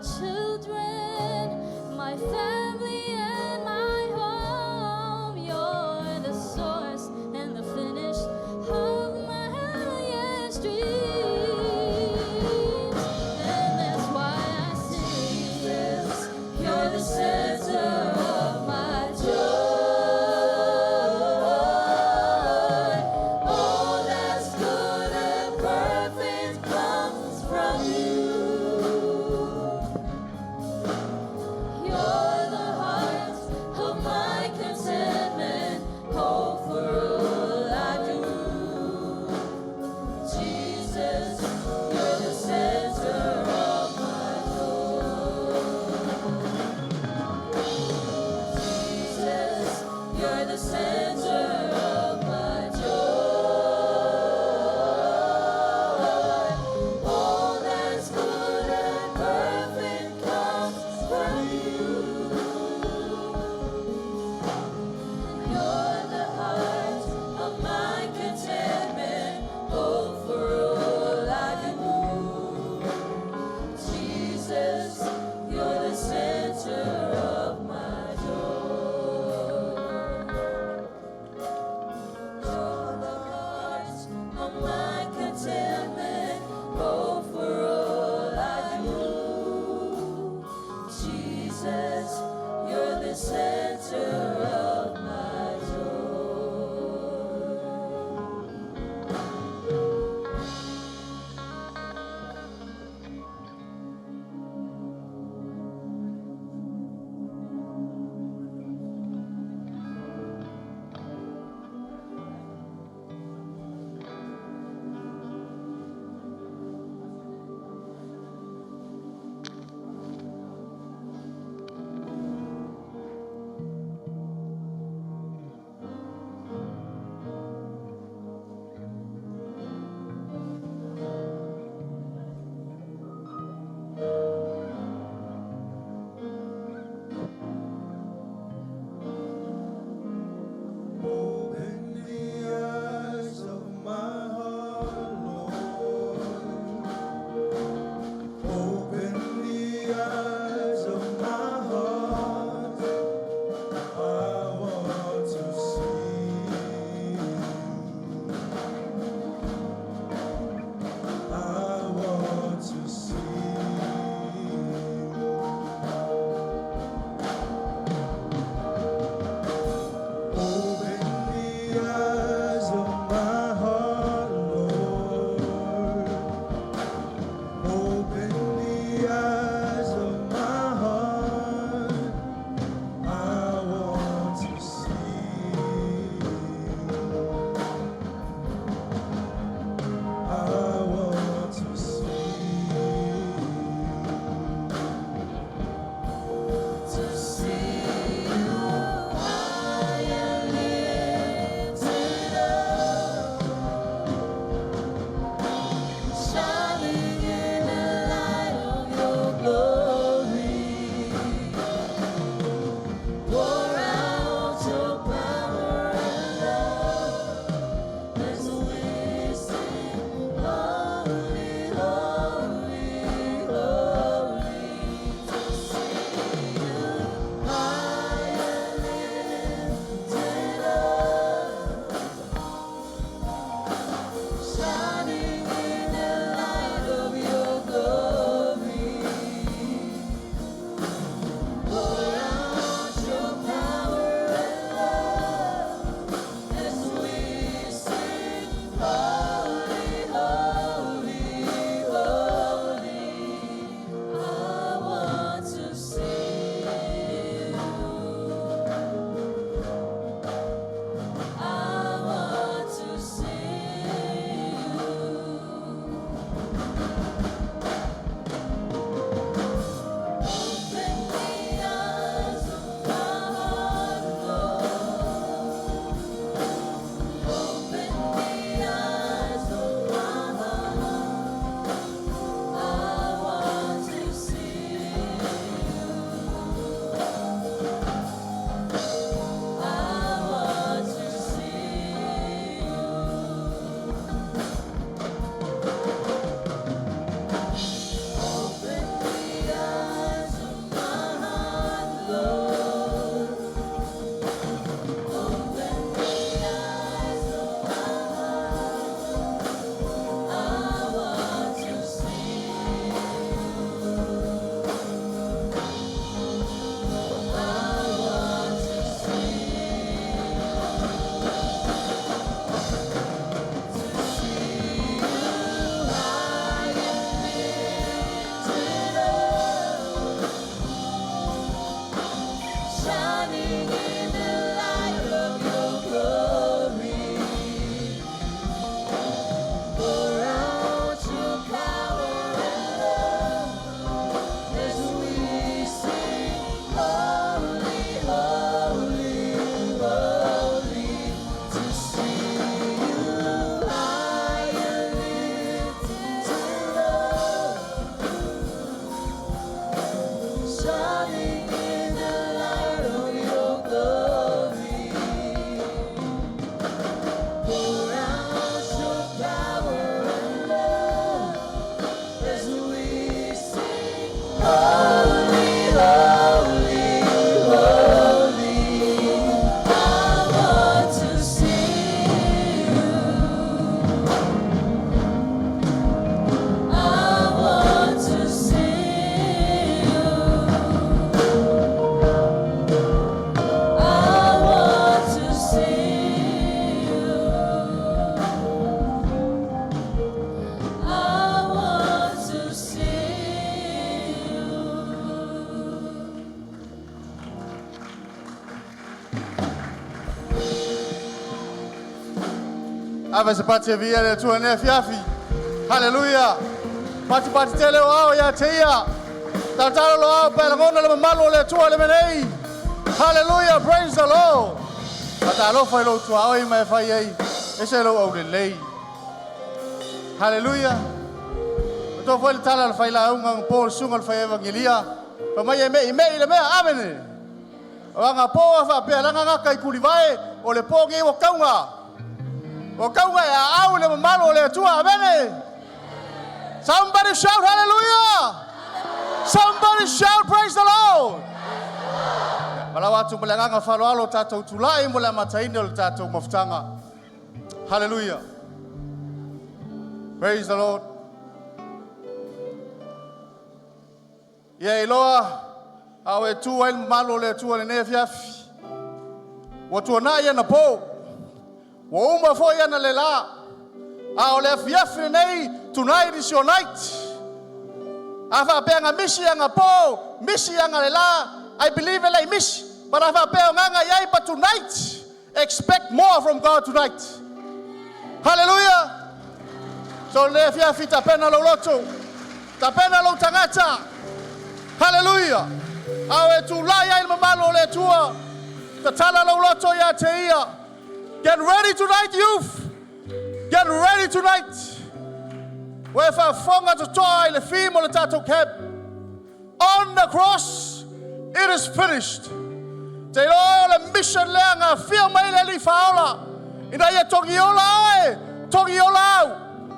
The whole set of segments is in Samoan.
Children, my family, and my home. You're the source and the finish of my highest dreams. And that's why I sing. Jesus, you're the center of my joy. All that's good and perfect comes from you. Ave se pati e via le Atua nei afiafi. Haleluia. Pati pati tele o ao ia te ia. Tatalo lo ao pe lagona le mamalu o le Atua le menei. Hallelujah, praise the Lord. Fatalofa i lou tuaoi ma e fai ai. E se lou au lelei. Hallelujah. O tō foi le tala le whai la unga ng Paul sunga le whai evangelia. Pa mai e me i me i le mea, amene. O anga pō a wha pea langa ngaka i kuli vai o le pō ngi o kaunga. O kaunga e a au le mamalu o le Atua, amene. Somebody shout hallelujah. Somebody shout praise the Lord. Malawa atu mo le nganga whaloalo tātou tulai mo le mataine o le tātou mafutanga. Hallelujah. Praise the Lord. Ia iloa au e tu ai le mamalu o le Atua lenei afiafi. Ua tuanai ana pō. Ua uma foi ana le la. A o le afiafi lenei, tonight is your night. A whaapea misi anga pō, misi anga le la. I believe e lei misi. But a whaapea o nganga iai, but tonight, expect more from God tonight. Hallelujah. So le afiafi tapena lou loto. Tapena lou tagata. Hallelujah. Au e tulai ai le mamalu o le Atua. Tatala lou loto ia te ia. Get ready tonight, youth. Get ready tonight. Ua e faafofoga totoa i le theme o le tatou camp. On the cross, it is finished. Te iloa o le mission lea nga fia mai le Alii Faaola. Ina ia togiola oe, togiola au.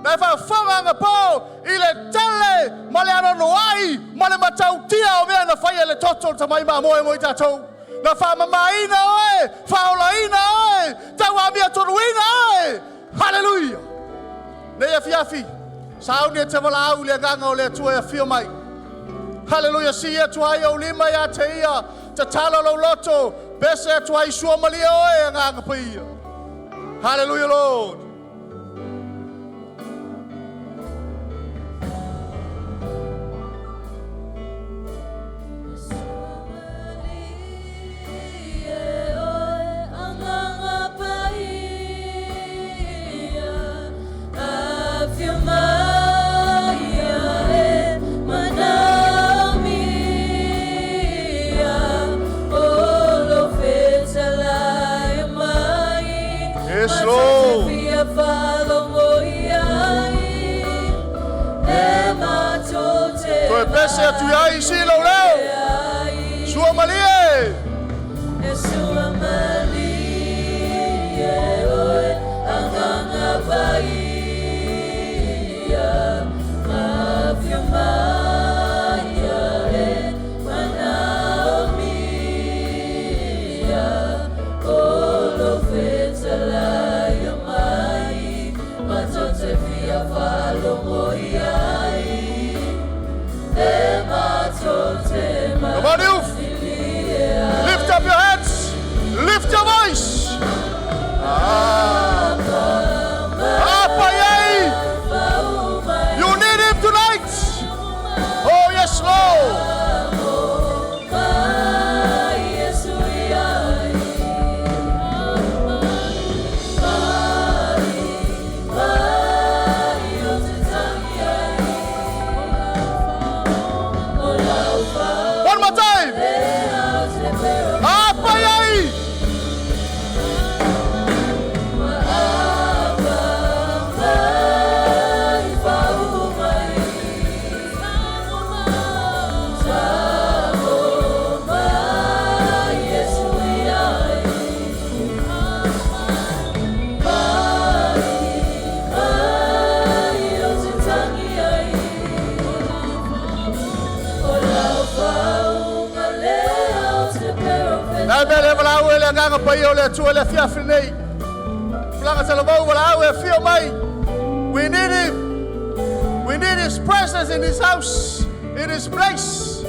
Na e faafofoga agapō i le tele ma le anoanoai ma le matautia o mea na faia le toto o le tamai mamoe mo i tatou. Na faamamaina oe, faaolaina oe, tauamiatonuina oe. Hallelujah. Nei afiafi, sauni e te valaau i le agaga o le Atua e afio mai. Hallelujah, si atu ai ou lima ia te ia, tatala lou loto, pese atu ai sua malie oe agaga paia. Hallelujah, Lord. Yes, Lord. Toe pese atu ai si lou leo. Sua malie. E sua malie oe agaga paia afio mai e manaomia o lou fetalai mai matou te fia faalogo i ai e matou te Come on, youth. Lift up your hands. Lift your voice. Ah. Apa yay. You need him tonight. Oh, yes, Lord. Mai Iesu iai Mai, mai o te tangi ai O lau fau One more time. le au te pera Apa yay. Apa mai fau mai Tamo mai Iesu iai Mai, mai o te tangi ai O lau faauuga lea o te perofeta Dai mea le valaau e le agaga paia o le Atua le afiafi nei. Fulaga talavou valaau e afio mai. We need him. We need his presence in his house, in his place.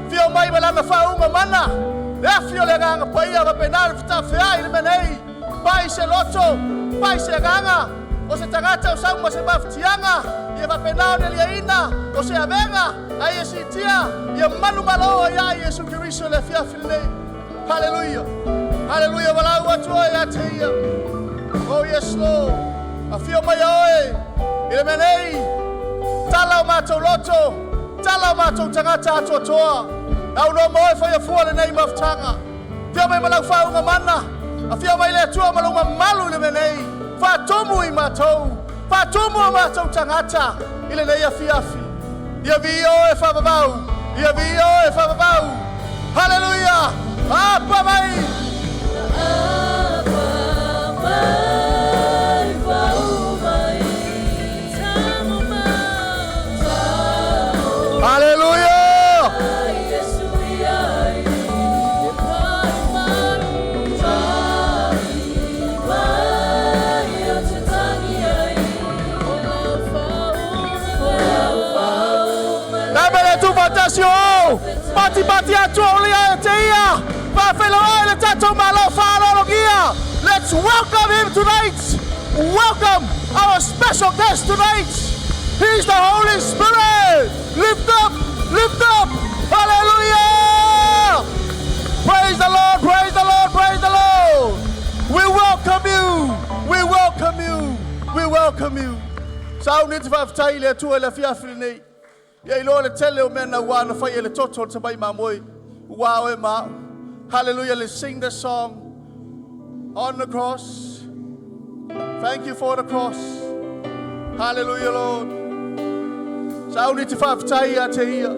Fio mai ma lana faauuga mana. Le afi o le agaga paia ma pena le fetafeai le menei. Pai se loto, pai se agaga. O se tagata o sau ma se mafutiaga. Ia faapena ona liaina o se avega. Ai e sitia. Ia manu malo ia Iesu Keriso le afiafi lenei. Hallelujah. Hallelujah. Valaau atu ia te ia. Oh yes, Lord. Afio mai oe i le mea nei. Tala o matou loto, tala o matou tagata atoatoa. Au no mo e fai fua lenei mafutaga. Afio mai ma lau faauuga mana. Afio mai le Atua ma lou mamalu i le mea nei. Faatumu i matou. Faatumu o matou tagata i lenei afiafi. Ia viia oe faavavau. Ia viia oe faavavau. Haleluia. Apa mai. Apa mai fau mai tamo mai Haleluia. Yesu iai e pai mai mai mai o te tangi ai o lau fau fau Lame le tu faatasi o. Pati pati atu o lia e te ia. Faafeiloai le tatou malo faaaloalogia. Let's welcome him tonight. Welcome our special guest tonight. He's the Holy Spirit. Lift up, lift up. Hallelujah. Praise the Lord, praise the Lord, praise the Lord. We welcome you. We welcome you. We welcome you. Sauni te faafetai i le Atua i le afiafi lenei. Ia iloa le tele o mea na ua na fai e le toto o le tamai mamoe. Ua oe ma. Hallelujah. Let's sing the song on the cross. Thank you for the cross. Hallelujah, Lord. Sauni te faafetai ia te ia.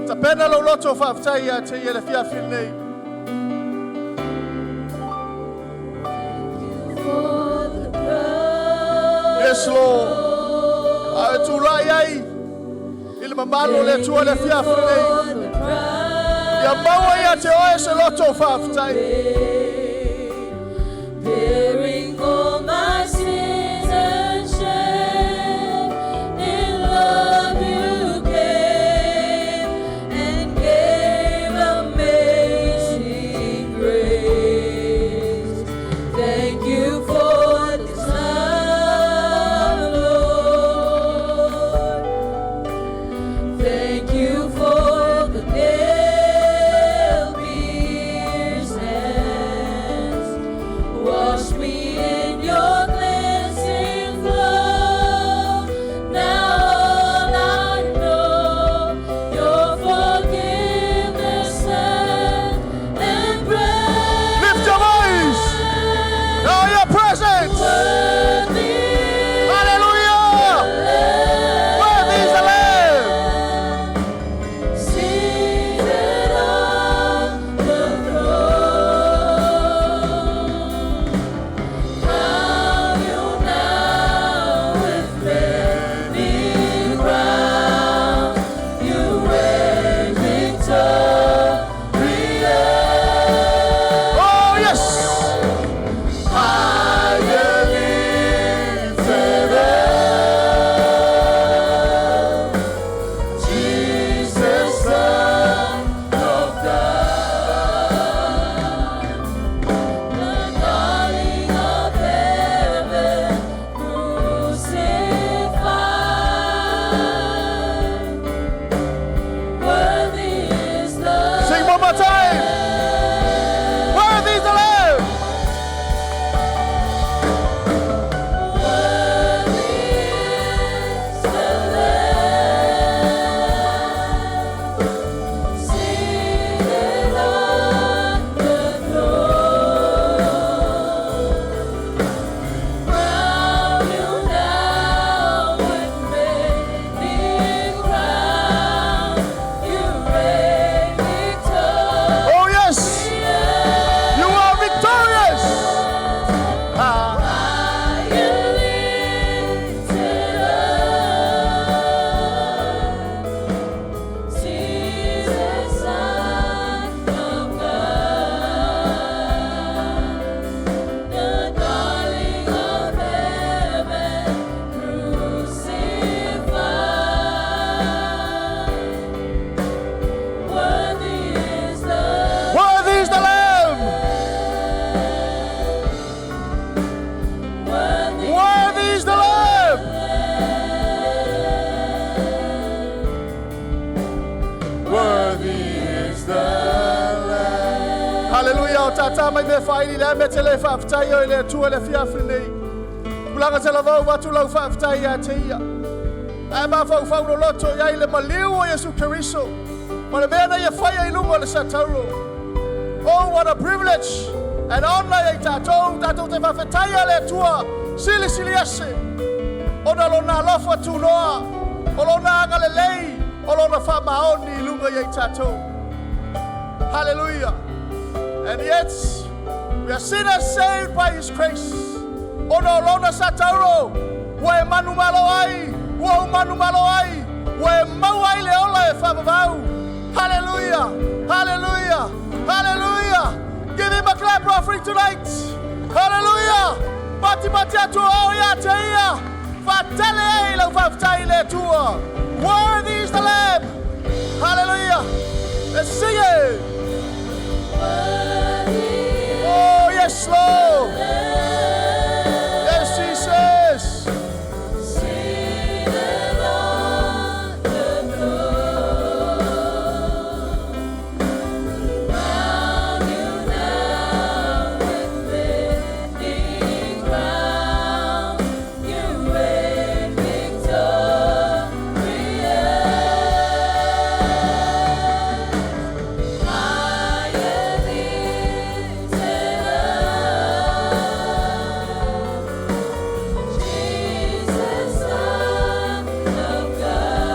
Tapena lou loto faafetai ia te ia le afiafi lenei. For the price. Yes, Lord. A e tulai ai i le mamalu o le Atua le afiafi lenei. For the price. Ia maua ia te oe se loto faafetai. Bearing all my sins and shame, in love you came and gave amazing grace. Thank you for this love, Lord. Thank you for the nail-pierced hands. Wash me in your cleansing flow. Now all I know, your forgiveness and embrace. Lift your voice. Oh, your presence. Worthy Hallelujah. Worthy is the Lamb. Seated on the throne, crown you now with many crowns. You reign victorious. Oh, yes. Higher lifted up. Jesus, Son of God, the darling of heaven, crucified. Worthy is the Sing one more time. Worthy is the Lamb. Worthy is the Lamb, seated on the throne. Crown you now with many crowns. You reign victorious. Oh, yes. You are victorious. Ah. High lifted up, Jesus, Son of God, the darling of heaven, crucified. Worthy is the Worthy is the Lamb. Worthy Worthy is the Lamb. Worthy is the Lamb. Hallelujah. O tata mai me whairi le me te le whaafetai o i le Atua le afiafi nei. Tupulaga talavou atu lau faafetai ia te ia. Ae mafaufau loloto i ai le maliu o Iesu Keriso. Ma le mea na ia faia i luga o le sataulo. Oh, what a privilege and honor ia i tatou, tatou te faafetaia le Atua, silisili ese. Ona o lona alofa tunoa, o lona agalelei, o lona faamaoni i luga ia i tatou. Hallelujah. And yet, we are sinners saved by His grace. Ona o lona sataulo, ua e manumalo ai, ua ou manumalo ai, ua e maua ai le ola e faavavau. Hallelujah, hallelujah, hallelujah. Give him a clap offering tonight. Hallelujah. Pati pati atu o ia te ia. Faatele ai lau faafetai i le Atua. Worthy is the Lamb. Hallelujah. Let's sing it. Oh, yes, Lord. Yes, Jesus. Seated on the throne, bow you down with many crowns. You reign victorious, high and lifted up. Jesus, Son of God,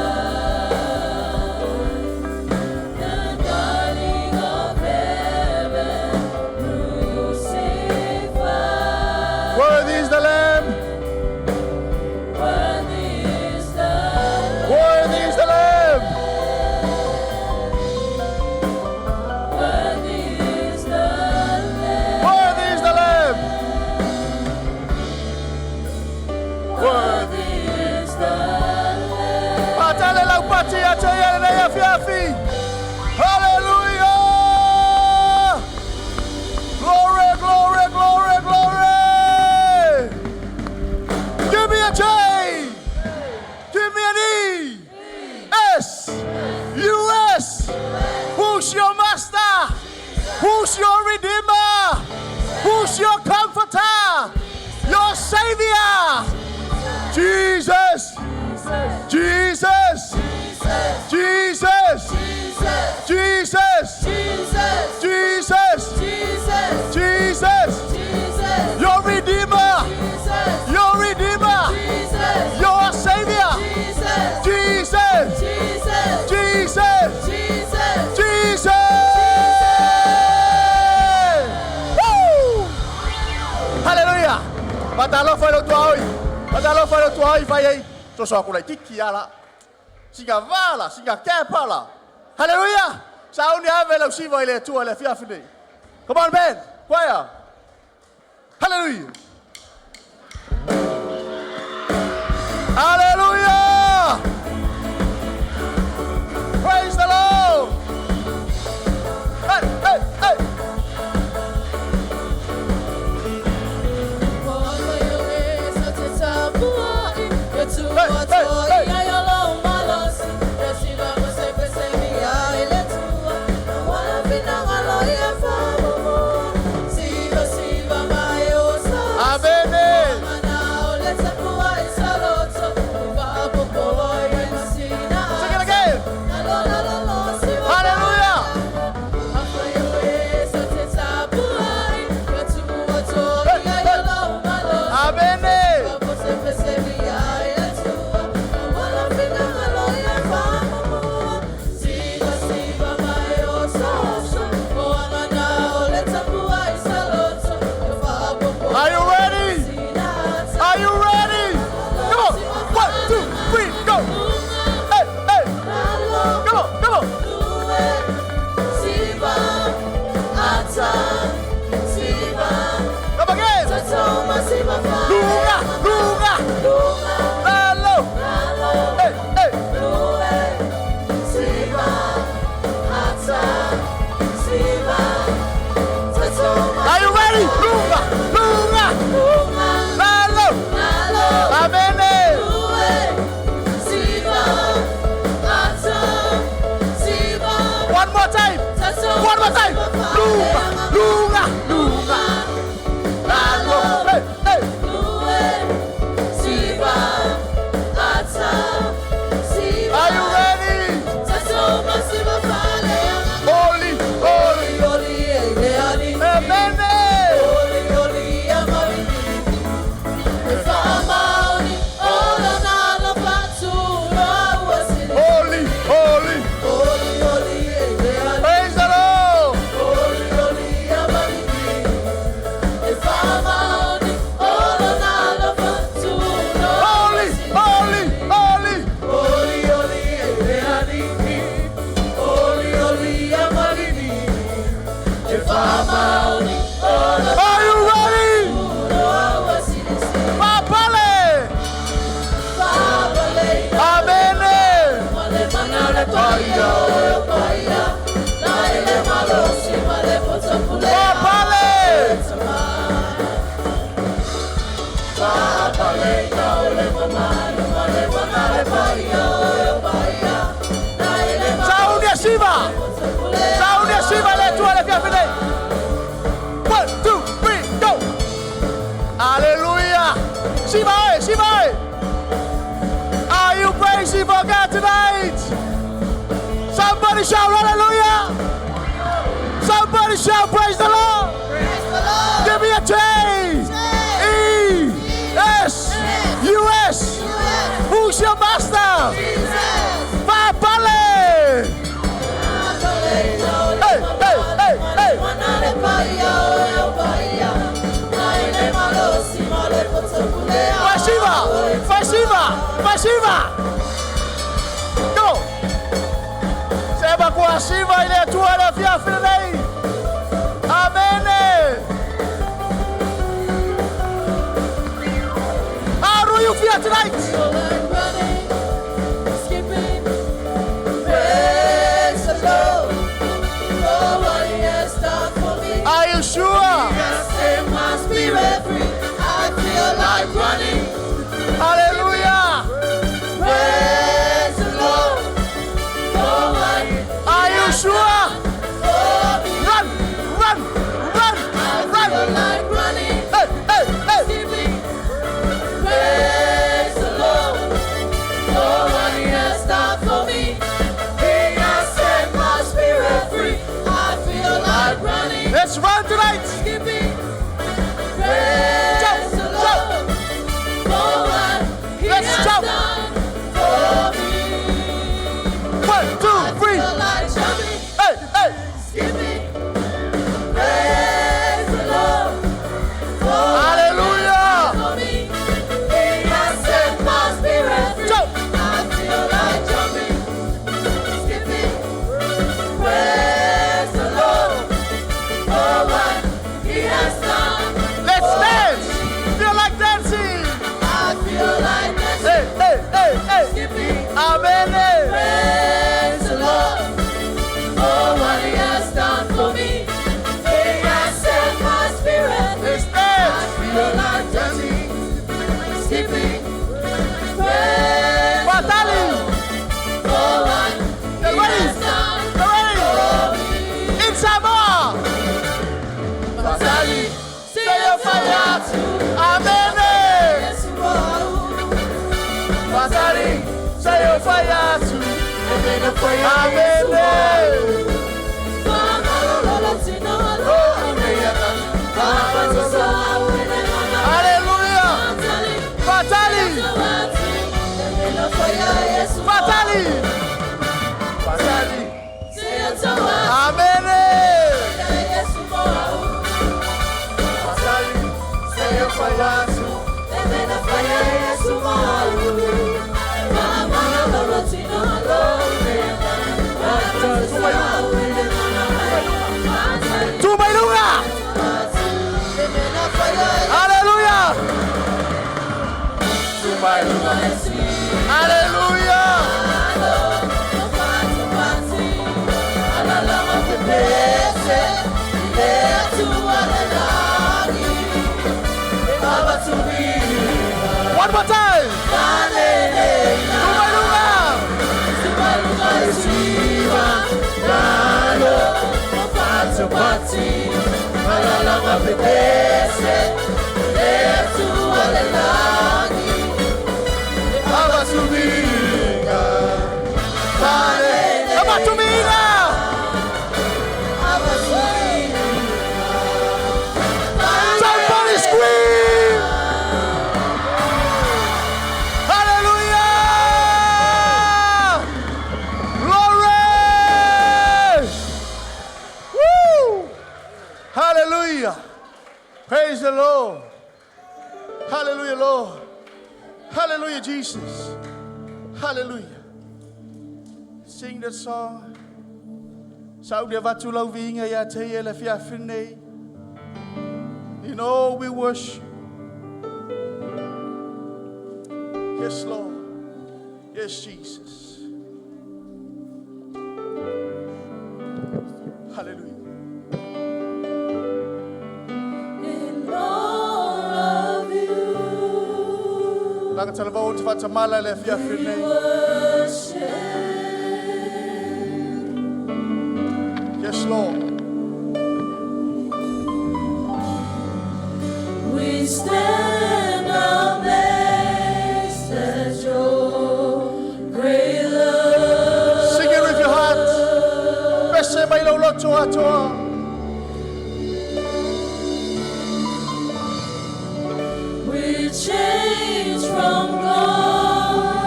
the darling of heaven, crucified. Worthy is the Lamb. Worthy is the Worthy is the Lamb. Worthy is the Lamb. Worthy is the Lamb. Worthy is the Lamb. Faatele lau pati ia te ia lenei afiafi. Hallelujah! Glory, glory, glory, glory! Give me a J! Give me an E! S! U S! Who's your master? Who's your redeemer? Who's your comforter? Your savior? Jesus! Jesus! Jesus! Jesus! Jesus! Jesus! Your redeemer! Your redeemer! Your savior! Jesus! Jesus! Jesus! Woo! Hallelujah! Faatalofa i lo tuaoi. Faatalofa i lo tuaoi fai ai. Soso aku laititi ala. Sika vala, sika kepala. Hallelujah! Sauni ave lau siva i le Atua le afiafi nei. Come on, band. Choir. Hallelujah. Hallelujah! Praise the Lord! Hey, hey, hey! Hey, hey, hey. Amen. Sing it again. Hallelujah. Hey, hey. Amen. Are you ready? Are you ready? Come on. 1, 2, 3, go. Hey, hey. Come on, come on. Come again. Luga, luga. Lalo. Hey, hey. Are you ready? Luga, luga. Lalo. Amen. One more time. One more time. Luga, luga, luga. Lalo. Hey, hey. Saunia siva. Saunia siva le Atua le afiafi nei. 1, 2, 3, go. Hallelujah. Siva oe, siva oe. Are you praising for God tonight? Somebody shout hallelujah. Somebody shout praise the Lord. Praise the Lord. Give me a J. E. S. U. S. Who's your master? Jesus. Fa'apale. Hey, hey, hey, hey. Fasiva. Fasiva. Fasiva. Go. Seba kua siva i le Atua le afiafi lenei. Amen. How do you feel tonight? Feel like running, skipping. Praise the Lord. For what he has done for me. Are you sure? Has set my spirit free. I feel like running. Hallelujah. Praise the Lord. For what he Are you sure? for me. Run, run, run, I run. feel like running. Hey, hey, hey. Skipping. Praise the Lord. For what he has done for me. He has set my spirit free. I feel like running. Let's run tonight. Skipping. Praise Jump, the Lord. For what he Let's has jump. done for me. 1, 2, 3. Feel like jumping, Hey, hey. skipping. Praise the Lord. For what he has Hallelujah. done for me. He has set my spirit free. Jump. I feel like jumping, skipping. Praise the Lord. For what he has done. Let's dance. Feel like dancing. I feel like dancing, Hey, hey, hey, hey. skipping. Amen. Praise the Lord for what he has done for me. He has set my spirit free. Let's dance. I feel like dancing, skipping. Praise the Fatali. Lord for what he Get ready. has done Get ready. for me. In Samoa. Fatali, Say your fire. Amen. Fatali. Say your fire. Amen. Hallelujah. Fatali. Fatali. Fatali. Amen. Fatali. Say your fire. Tumailuga. Hallelujah. Tumailuga. Hallelujah. One more time. Tumailuga. Abasubiga. Abatumiga. Somebody scream. Hallelujah. Glory. Woo. Hallelujah. Praise the Lord. Hallelujah, Lord. Hallelujah, Jesus. Hallelujah. Sing the song. Saudi avatu lau viiga ia te ia le afiafi nei. We worship. Yes, Lord. Yes, Jesus. Hallelujah. In awe of you. Laga talavau o te faatamala i le afiafi lenei. Worship. Yes, Lord. We stand amazed at your great love. Sing it with your heart. Pese mai lau loto atoa. We change from glory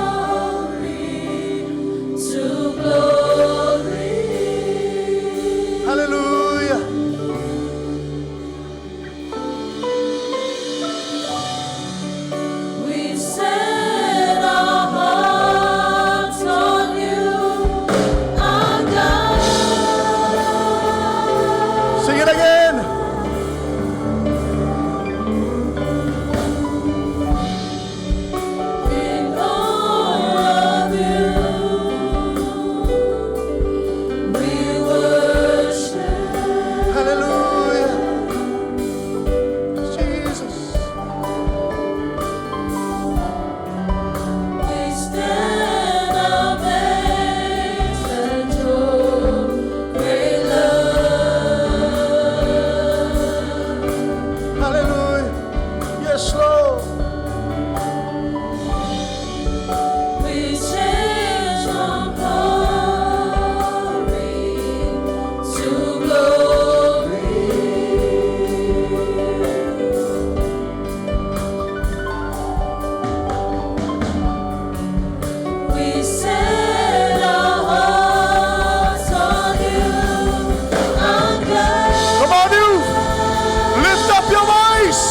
to glory. Hallelujah. We set our hearts on you, our God. Sing it again. In awe of you, we worship. Hallelujah. Jesus. We stand amazed at your great love. Hallelujah. Yes, Lord. We change from glory to glory. We set our hearts on you, our God. Come on, you. Lift up your voice.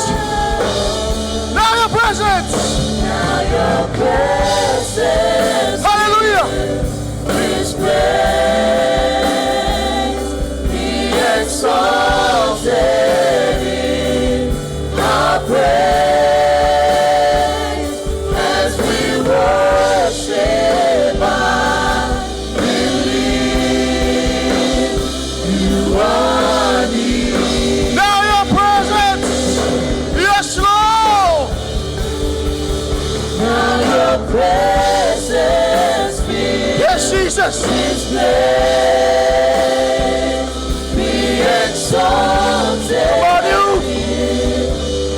Now your presence. Now your presence Hallelujah. is praise. Be exalted in our praise as we worship. I believe you are near. Now your presence. Yes, Lord. Now your presence fills Yes, Jesus. this place. Be exalted. Come on, you.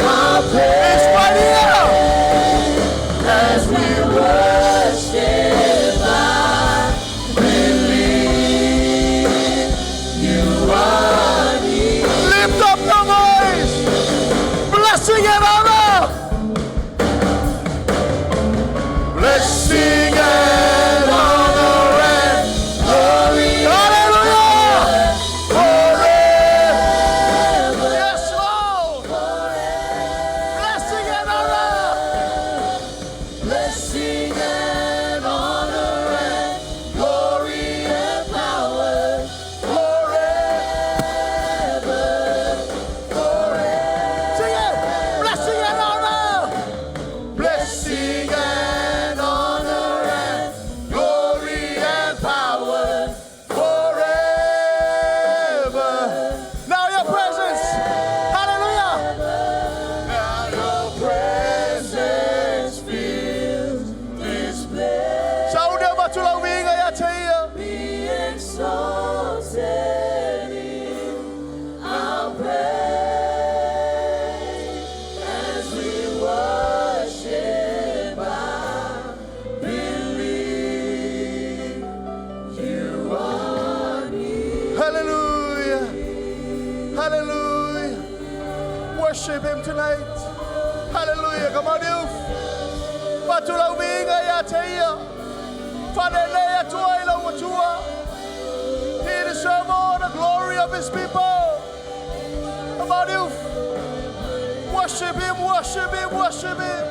Our It's right here. As we worship, I believe you are near. Lift up your voice. Blessing and honor. Blessing and honor and Glory hallelujah. Forever. Yes, Lord. Blessing and honor. Blessing and honor and glory and power forever, forever. Sing it. Blessing and honor. Blessing and honor and glory and power forever. Now your presence. Hallelujah. Now your presence fills this place. Saudia matulau winga ya teia. Be exalted in our praise as we worship. I believe you are near. Hallelujah. Hallelujah. Worship him tonight. Hallelujah. Come on, youth. Matulau winga ya teia. Fanele ya tua ila watua. He deserves all the glory of his people. Come on, youth. Worship him, worship him, worship him.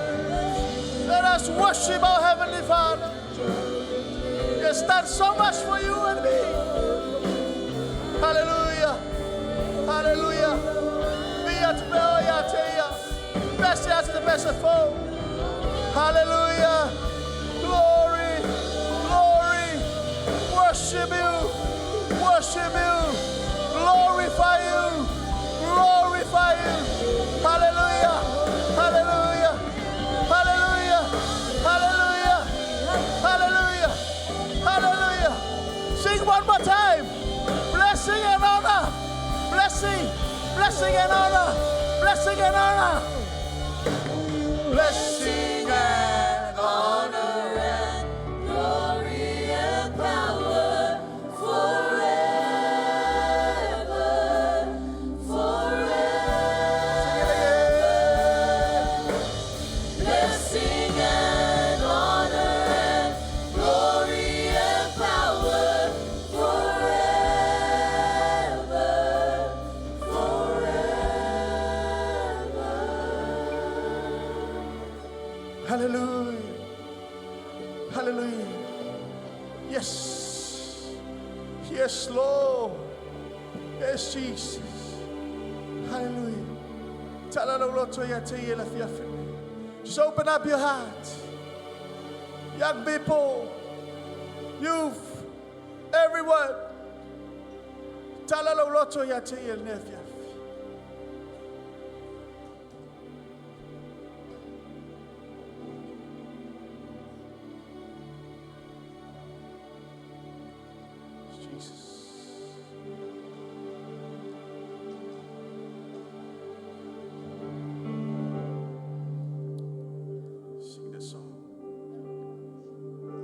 Let us worship our Heavenly Father. He has done so much for you and me. Hallelujah. Hallelujah. Best out to the best of foe. Hallelujah. Glory. Glory. Worship you. Worship you. Glorify you. Glorify you. Hallelujah. Hallelujah. Hallelujah. Blessing and honor. Blessing and honor. Blessing and honor and glory and power forever, forever. Blessing and honor and glory and power forever, forever. Hallelujah. Hallelujah. Yes. Yes, Lord. Yes, Jesus. Hallelujah. Just open up your heart. Young people, youth, everyone. Tala lau loto ia te ia lenei afiafi. Jesus. Sing the song.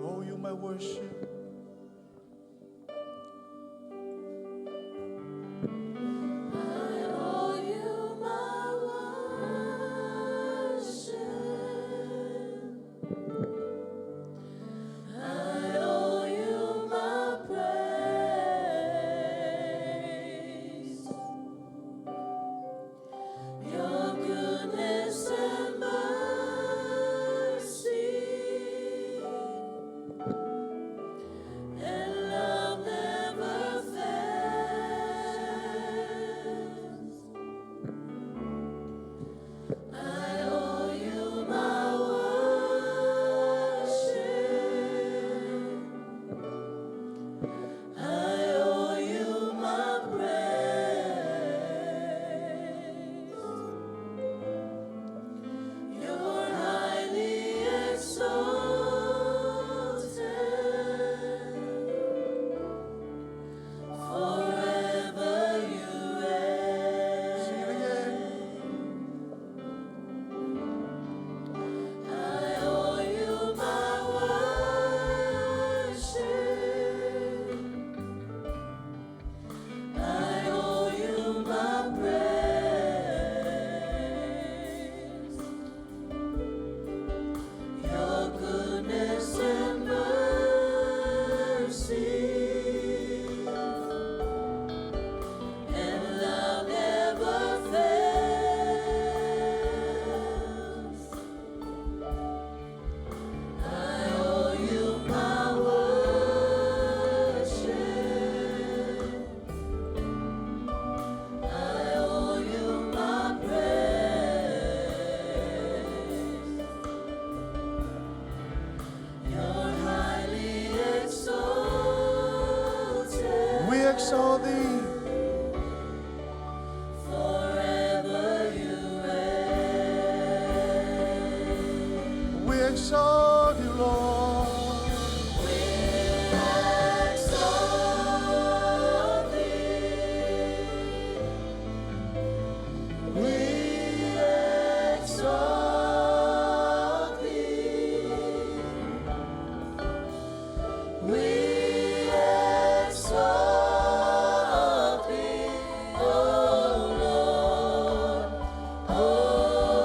Oh, you my worship. I owe you my worship. I owe you my praise. Your goodness and mercy and love never fails. I owe you my worship. I owe you my praise. You're highly exalted. Forever you reign. Sing it again. I owe you my worship. I owe you my praise. Your goodness and mercy and love never fails. I owe you my worship. I owe you my praise. You're highly exalted. We exalt thee. Forever you reign. We exalt you, Lord. We exalt thee. We exalt thee. We exalt thee, O Lord, O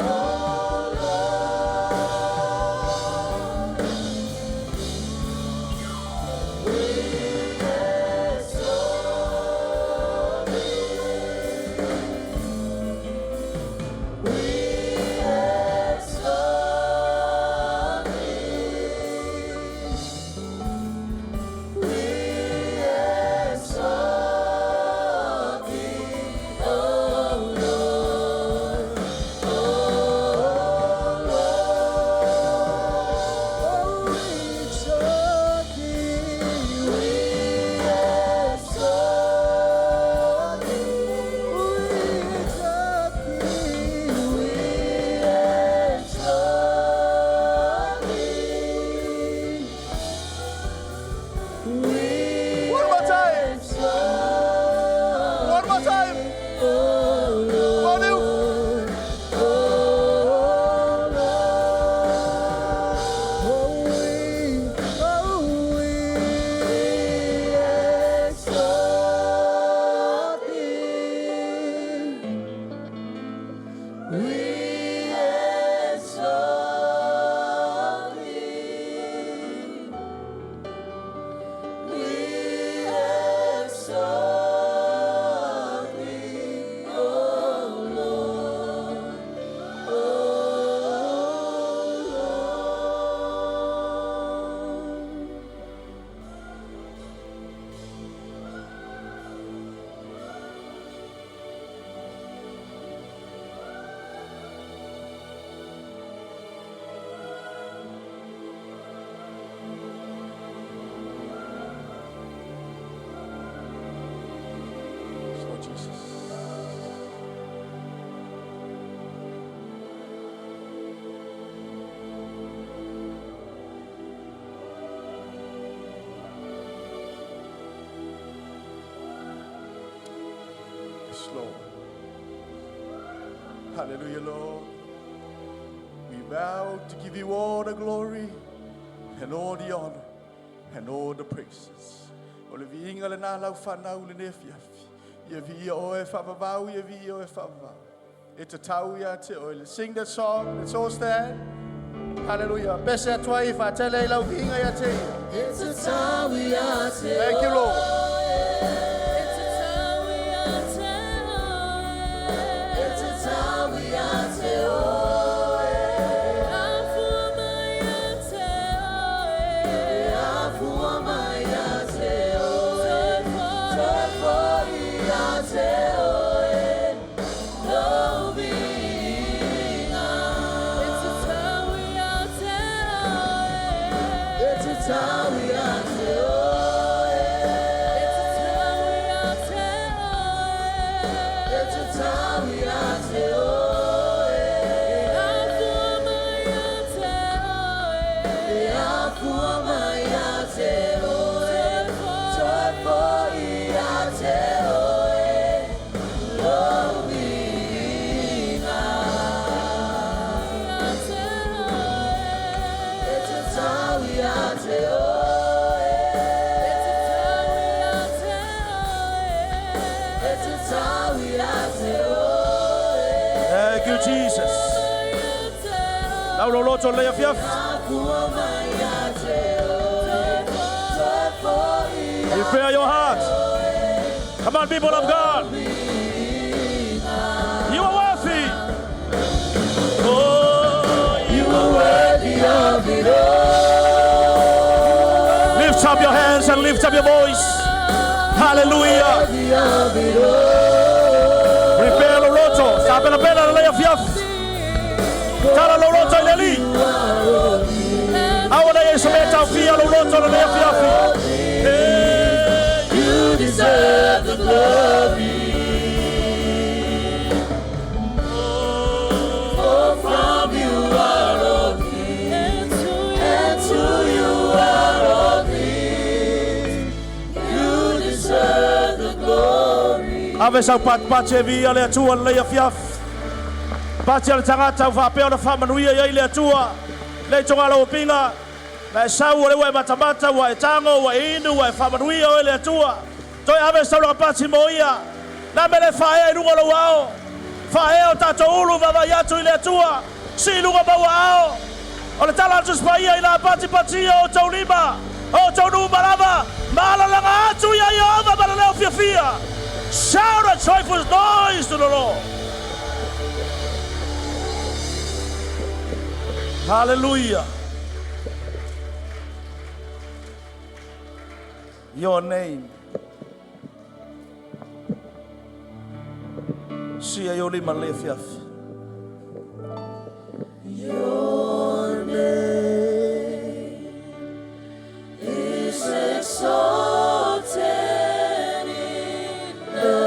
Lord. Yes, Lord. Hallelujah, Lord. We vow to give you all the glory and all the honor and all the praises. O le viiga lenā lau fanau lenei afiafi. Ia viia oe faavavau, ia viia oe faavavau. E tatau ia te oe. Let's sing that song. Let's all stand. Hallelujah. Pese atu ai faatele i lau viiga ia te ia. E tatau ia te Thank you, Lord. E tatau ia te oe. E tatau ia te oe. Afua mai ia te oe. Afua mai ia te oe. Toe Toe foi ia te oe. Lou viiga. E tatau ia te oe. E tatau ia te oe. E tatau ia te oe. E tatau ia te oe. Afua mai ia te oe. Afua mai ia te oe. Toe foi ia te oe. Lou viiga. Ia te oe. E tatau ia te oe. E tatau ia te oe. E tatau ia te oe. Thank you, Jesus. Ia te oe. Lau loloto lenei afiafi. Afua mai ia te oe. Toe foi ia Prepare your heart. Come on, people of God. You are worthy. Oh, You are worthy of it all. Lift up your hands and lift up your voice. Hallelujah. Worthy of it all. Prepare loloto. Sapenapena lenei afiafi. Tala loloto i le Alii. Aua nei e se mea taofia loloto lenei afiafi. Hey. You deserve the glory. For from you are all things, and to you are all things. You deserve the glory. Ave sau patipati e viia le Atua lenei afiafi. Pati a le tagata ua faapea ona faamanuia i ai le Atua. Le toga lau upinga. Na e sau o le ua e matamata, ua e tago, ua e inu, ua e faamanuia oe le Atua. Toe ave sau laga pati mo ia. Na me le faaea i luga o lou ao. Faaea o tatou ulu vaavaai atu i le Atua. Sii i luga maua ao. O le tala atu Paia i la patipatia o outou lima. O outou nuu malama. Malalaga atu ia Ieova ma le leo fiafia. Shout a joyful noise to the Lord. Hallelujah. Your name. Sia i o lima le fiafi. Your name is exalted in the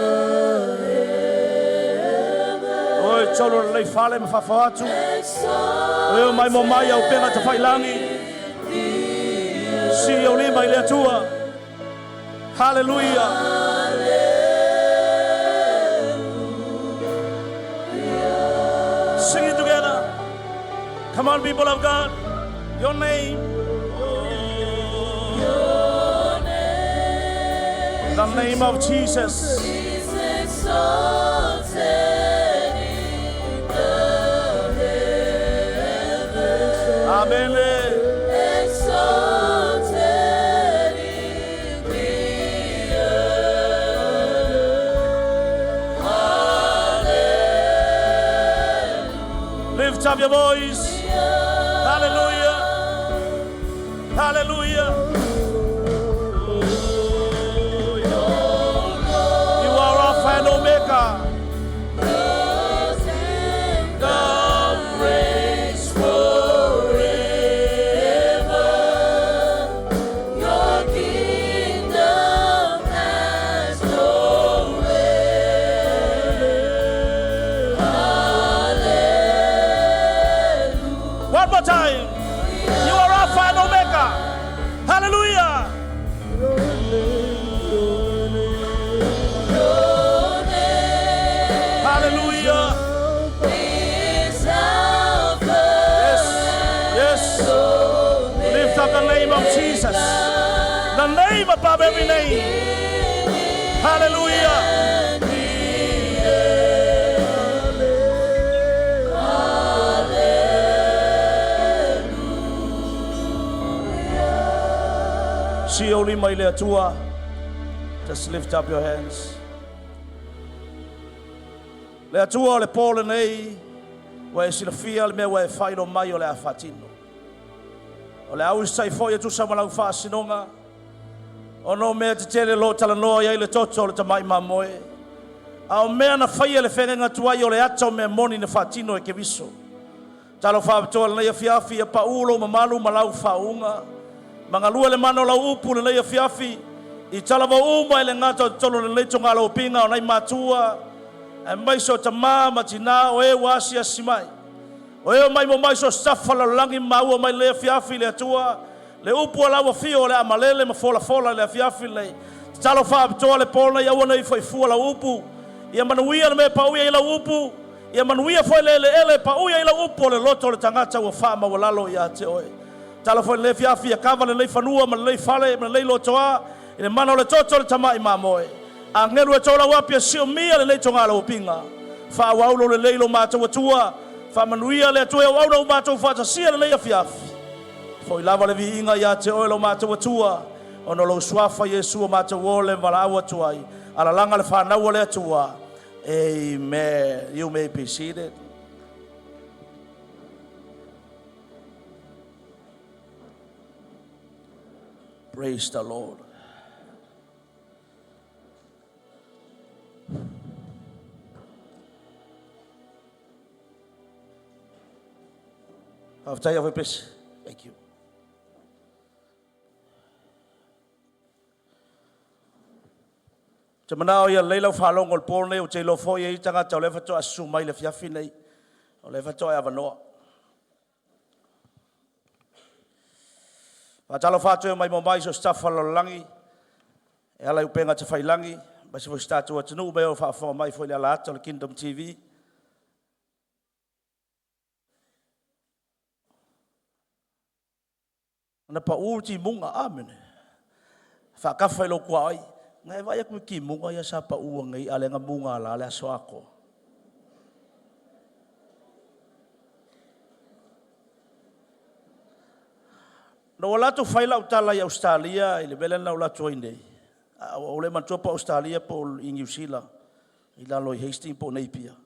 heavens. Oi, tolo lenei fale ma faafao atu. Exalted Oi, mai mo mai au pega te whailangi. Si o lima i le Atua. Hallelujah. Sing it together. Come on, people of God. Your name. Your name The name of Jesus. is exalted in the heavens. Amen. Exalted in the earth. Hallelujah. Lift up your voice. Hallelujah. Hallelujah. You are Alpha and Omega. Kingdom reigns forever. Your kingdom has no end. Hallelujah. One more time. You are Alpha and Omega. Hallelujah. Your name Jesus. The name above every name. Hallelujah. Si o lima i le Atua. Just lift up your hands. Le Atua o le pō lenei, ua e silafia le mea ua e faailoa mai o le a faatino. O le au sai foi e tusa ma lau faasinoga, ona o mea tetele o lo o talanoa i ai le toto o le tamai mamoe. A o mea na faia le feagaiga tuai o le ata o mea moni na faatino e Keriso. Talo faapitoa lenei afiafi ia paū lou mamalu ma lau faauuga. Magalua le mana o lau upu lenei afiafi. I talavou uma e le gata o totonu o lenei togalaopiga o nai matua, aemaise o tamā ma tinā o e ua asiasi mai. O e o mai mo mai so se tafa o le lalolagi maua mai lenei afiafi le Atua, le upu a lau afio o le a malele ma folafola i le afiafi lenei. Tatalo faapitoa le pō lenei aua ne i faifua lau upu. Ia manuia le mea e pauia i lau upu. Ia manuia foi le eleele e pauia i lau upu o le loto o le tagata ua faamaualalo ia te oe. Talo foi lenei afiafi ia kava lenei fanua ma lenei fale ma lenei lotoa i le mana o le toto o le tamai mamoe. Agelu e tō lau api e siomia lenei togalaopiga. Faaauau lo lelei lo matou Atua. Faamanuia le Atua e auauna ua matou faatasia lenei afiafi. Foi lava le viiga ia te oe lo matou Atua, ona o lou suafa Iesu o matou ole ma valaau atu ai. Alalaga le fanau o le Atua. Amen. You may be seated. Praise the Lord. Faafetai au pesi. Thank you. Te manao ia lelei lau faalogo o le pō nei o te iloa foi e i tagata o lea faatoa susu mai le afiafi nei. O lea faatoa e avanoa. Faatalofa atu e mai mo mai so se tafa o le lalolagi. E ala i upega tafailangi, mai se foi se tatou atunuu mai o faafofoga mai foi le ala ata o le Kingdom TV. Na paū timuga, amene. Faakafa i lou kuaoi. Ngai e vaai atu i timuga ia sa paū nei a le nga muga la le aso ako. Na ua latou fai lau tala i Australia i le mea lea na ou alu atu ai nei. A o le manatua po o Australia po o i Niu Sila, i lalo i Hastings po o Napier.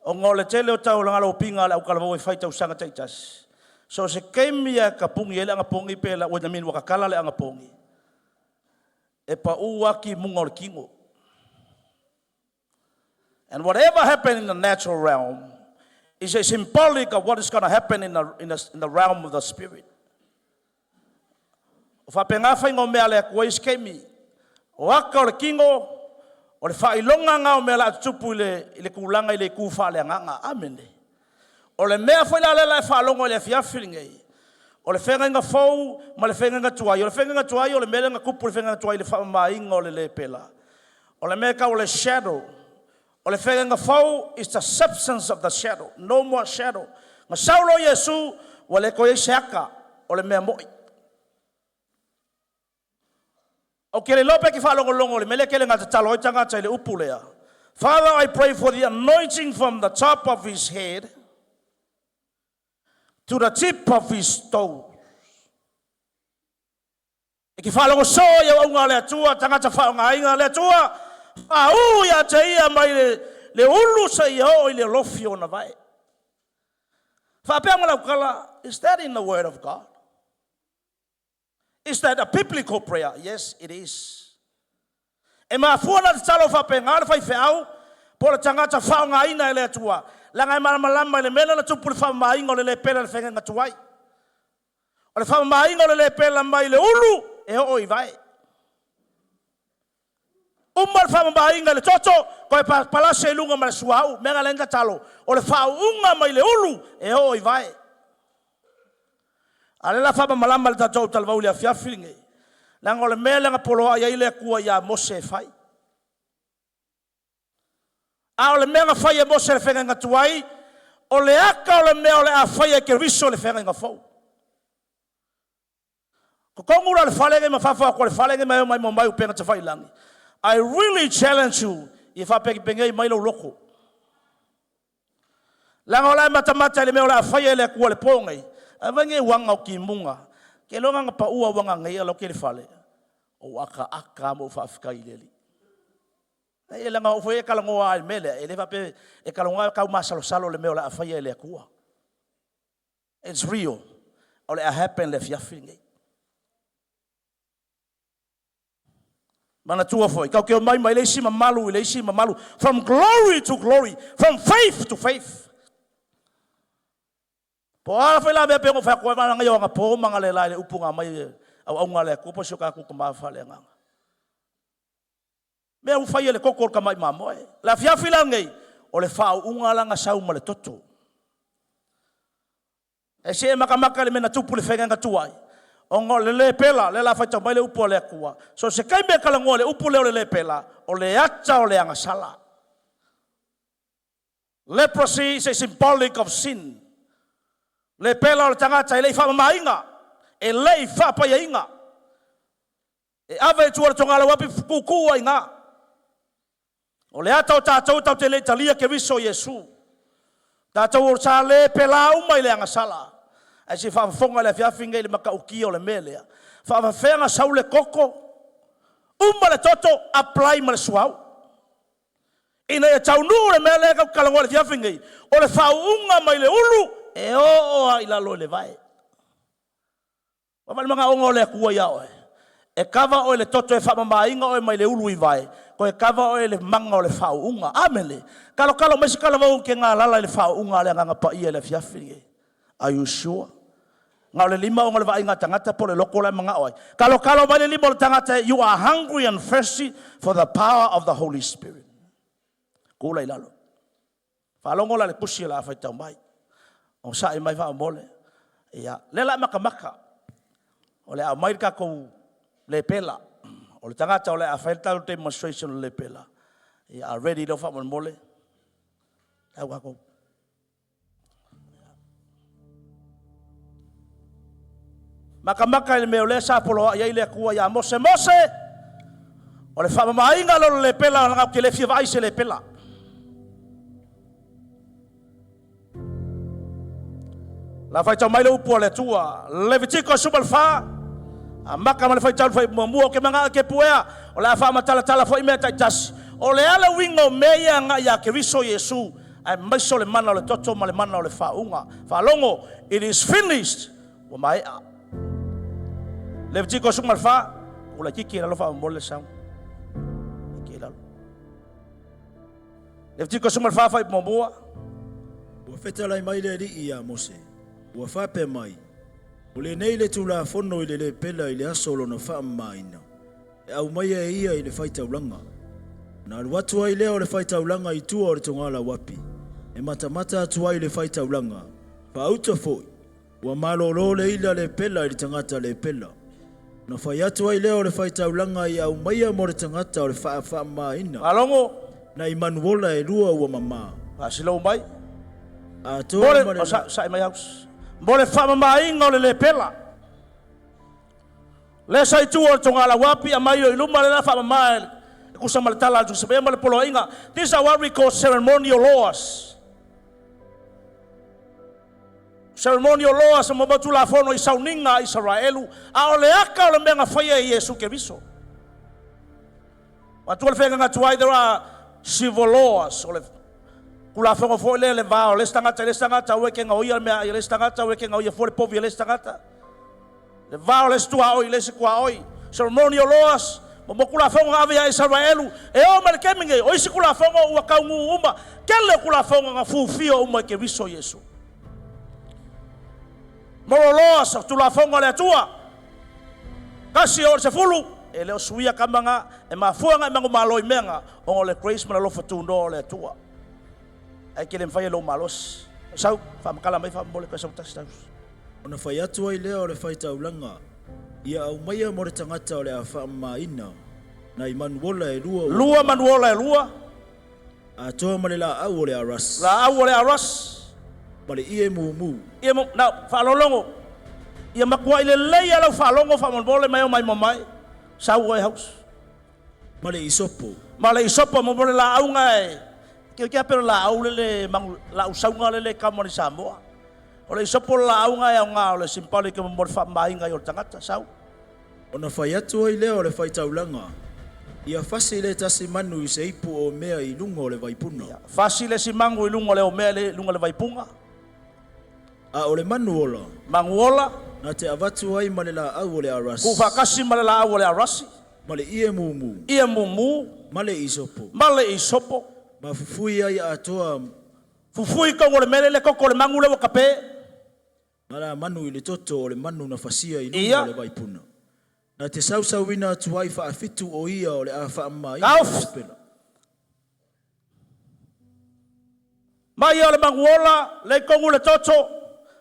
Ona o le tele o taulagalaopiga a le autalavou e fai tausaga taitasi. So se taimi e kapugi ai le anapogi pe la ua namini ua kakala le anapogi. E paū a timuga o le tino. And whatever happened in the natural realm is a symbolic of what is going to happen in the realm of the spirit. O faapena faiga o mea a le Atua i se taimi. O aka o le tino, o le faailoga ngā o mea la tutupu i le tulaga i le itu faaleagaga. Amene. O le mea foi la lea e faalogo i le afiafi lenei, o le feagaiga fou ma le feagaiga tuai. O le feagaiga tuai o le mea lea na tupu le feagaiga tuai i le faamamaina o le lepela. O le mea tau o le shadow. O le feagaiga fou is the substance of the shadow. No more shadow. Na saulo Iesu, ua le toe ai se aka o le mea moi. O ke le lope ki whaalongolongo le mele kele ngā tatalo ai tangata i le upu lea. Father, I pray for the anointing from the top of his head to the tip of his toe. E ki whaalongo so i au aunga le Atua, tangata whaongainga le Atua, whaau ia te ia mai le ulu sa ia o i le lofi o na vai. Whaapea ma laukala, is that in the word of God? Is that a biblical prayer? Yes, it is. E mafua na te talo whaapea le whai whiau, po le tangata whaongaina e le Atua. Langa e malamalama i le mea na tupu le whaamamainga o le lepela le whenga tuai. O le whaamamainga o le lepela mai le ulu e oo i vai. Uma le whaamamainga le toto, koe palase i lunga ma le suau, mea nga lenga talo. O le whaunga mai le ulu e oo i vai. A le la whaamamalama le tatou talavau le afiafi lenei. Langa o le mea lenga poloa ia i le Atua ia Mose e fai. A o le mea na fai e Mose le feagaiga tuai, o le aka o le mea o le a fai e Keriso le feagaiga fou. Totogu la le fale nei ma fafo atu o le fale nei ma e omai mo mai upega tafailagi. I really challenge you ia faapegipegei mai lou loto. Leaga o le a e matamata i le mea o le a faia e le Atua i le po nei, ae vaai nei uaga o timuga. Ke iloa na ona paua uaga nei a lau tele fale. O akaaka lava ma ou faafetai i le Alii. Ai leaga o au foi e talanoa lava i le mea lea, e le faapea e talanoa tau masalosalo i le mea o le a faia e le Atua. It's real. O le a happen le afiafi lenei. Manatua foi, tatou te omai mai le isi mamalu i le isi mamalu, from glory to glory, from faith to faith. Po o a foi la mea pe ona fai atu ai malaga ia anapo ma analeila i le upu na aumai e auauna a le Atua po o si o tatou tama faaleagaga. Mea ua fai e le toto o le tamai mamoe. Le afiafi la lenei, o le faauuga la na sau ma le toto. E se e matamata i le mea na tupu i le feagaiga tuai, ona o le le pela, lea o le a faitau mai le upu a le Atua. So o se taimi e talanoa i le upu lea o le le pela, o le ata o le agasala. Leprosy is a symbolic of sin. Le pela o le tagata e le i faamamaina, e le i faapaiaina. E ave i tua o le togalauapi tutu ai i ina. O le ata o tatou tatou te le i talia Keriso Iesu. Tatou o sa le pela uma i le agasala. Ae se i faafofoga i le afiafi lenei i le matautia o le mea lea. Faafefea ona sau le toto, uma le toto, apply ma le suauu. Ina ia taunuu le mea lea tatou te talanoa i le afiafi lenei, o le faauuga mai le ulu e oo lava i lalo i le vae. Vaai le manaoga o le Atua ia oe. E kava oe i le toto e faamamaina oe mai le ulu i vae, toe kava oe i le maga o le faauuga. Amene. Kalokalo mai se talavou ke galala i le faauuga a le Agaga Paia i le afiafi lenei. Are you sure? Na o le lima ona o le vaaiga a tagata po o le loto la e manao ai. Kalokalo mai le lima o le tagata, you are hungry and thirsty for the power of the Holy Spirit. Kula i lalo. Faalogo la le tusi o le a faitau mai. O sa'i mai faamomole. Ia, lea la matamata. O le a aumai le tatou lepela. O le tagata o le a fai le tatou demonstration o le lepela. Ia, a ready leo faamolemole. Tau tatou. Matamata i le mea o lea sa poloai ai le Atua ia Mose. Mose, o le faamamaina lea o le lepela, leaga ou te le fia vaai i se lepela. La faitau mai le upu a le Atua, Levitiko 14, amata ma le faitau le muamua, o ke mangaa ke puea, o le a faamatalatala foi mea taitasi. O le a le uiga o mea ia agai ia Keriso Iesu, aemaise o le mana o le toto ma le mana o le faauuga. Faalogo, it is finished, ua maea. Levitiko 14, ua laitiiti i lalo faamomoli le sau. Laitiiti i lalo. Levitiko 14 fai muamua. Ua fetalai mai le Alii iā Mose, ua faapea mai, O lenei le Tulafono i le lepela i le aso o lona faamamaina, e aumaia e ia i le faitaulaga. Ona alu atu ai lea o le faitaulaga i tua o le togalauapi, e matamata atu ai i le faitaulaga, faauta foi, ua malolo le ila lepela i le tagata lepela. Ona fai atu ai lea o le faitaulaga ia aumaia mo le tagata o le faamamaina. Faalogo. Nai manuola e lua ua mamā. Faasilau mai. Atoa ma le. Sa'i mai house. Mo le faamamaina o le lepela. Le sa i tua o le togalauapi aumai o i luma le la faamama e tusa ma le tala a le Tusi Paia ma le poloaiga. These are what we call ceremonial laws. Ceremonial laws mo mo tulafono i sauniga a Isaraelu, a o le aka o le mea na faia e Iesu Keriso. Matua le feagaiga tuai, there are civil laws, o le tulafono foi lea le va o le isi tagata i le isi tagata, aua e te gaoia le meaai a le isi tagata, aua e te gaoia fua le povi a le isi tagata. Le va o le isi tuaoi i le isi tuaoi. Ceremonial laws, mo tulafono na ave ia Isaraelu, e oo mai le taimi nei, o isi tulafono ua taunuu uma, tele o tulafono na fufia uma e Keriso Iesu. Moral laws, o tulafono a le Atua, 1 o le 10, e le o suia kama nga, e mafua nga e manumalo i mea nga, ona o le grace ma le alofa tunoa o le Atua. Ae ke le mafai e lou malosi. Sau, faamatala mai faamomole koe sau tasi tausi. Ona fai atu ai lea o le faitaulaga, ia aumaia mo le tagata o le a faamamaina, nai manuola e lua ua Lua manuola e lua. Atoa ma le laau o le aras. Laau o le aras. Ma le ie mumu. Ie mu, now, faalologo. Ia matuai lelei lava lau faalogo faamolemole mai o mai ma mai. Sau oe house. Ma le isopo. Ma le isopo mo mo le laauga e ke ke ape laau le le mangu laau sauga le le kama ni Samoa. O le isopo le laauga e aoga o le symbolic mo le faamamaina i o le tagata sau. Ona fai atu ai lea o le faitaulaga, ia fasi le tasi manu i se ipu omea i luga o le vaipuna. Fasi le isi magu i luga o le omea le luga o le vaipuga. A o le manu ola, Magu ola, na te avatu ai ma le laau o le arasi. Tuufaatasi ma le laau o le arasi. Ma le ie mumu. Ie mumu. Ma le isopo. Ma le isopo. Ma fufui ai atoa. Fufui i totonu o le mea lea le toto o le magu lea ua tape. Ma la manu i le toto o le manu na fasia i luga o le vaipuna. Na te sausauina atu ai faafitu o ia o le a faamamaina le Taofi! lepela. Mai ia o le magu ola, lea i totonu le toto,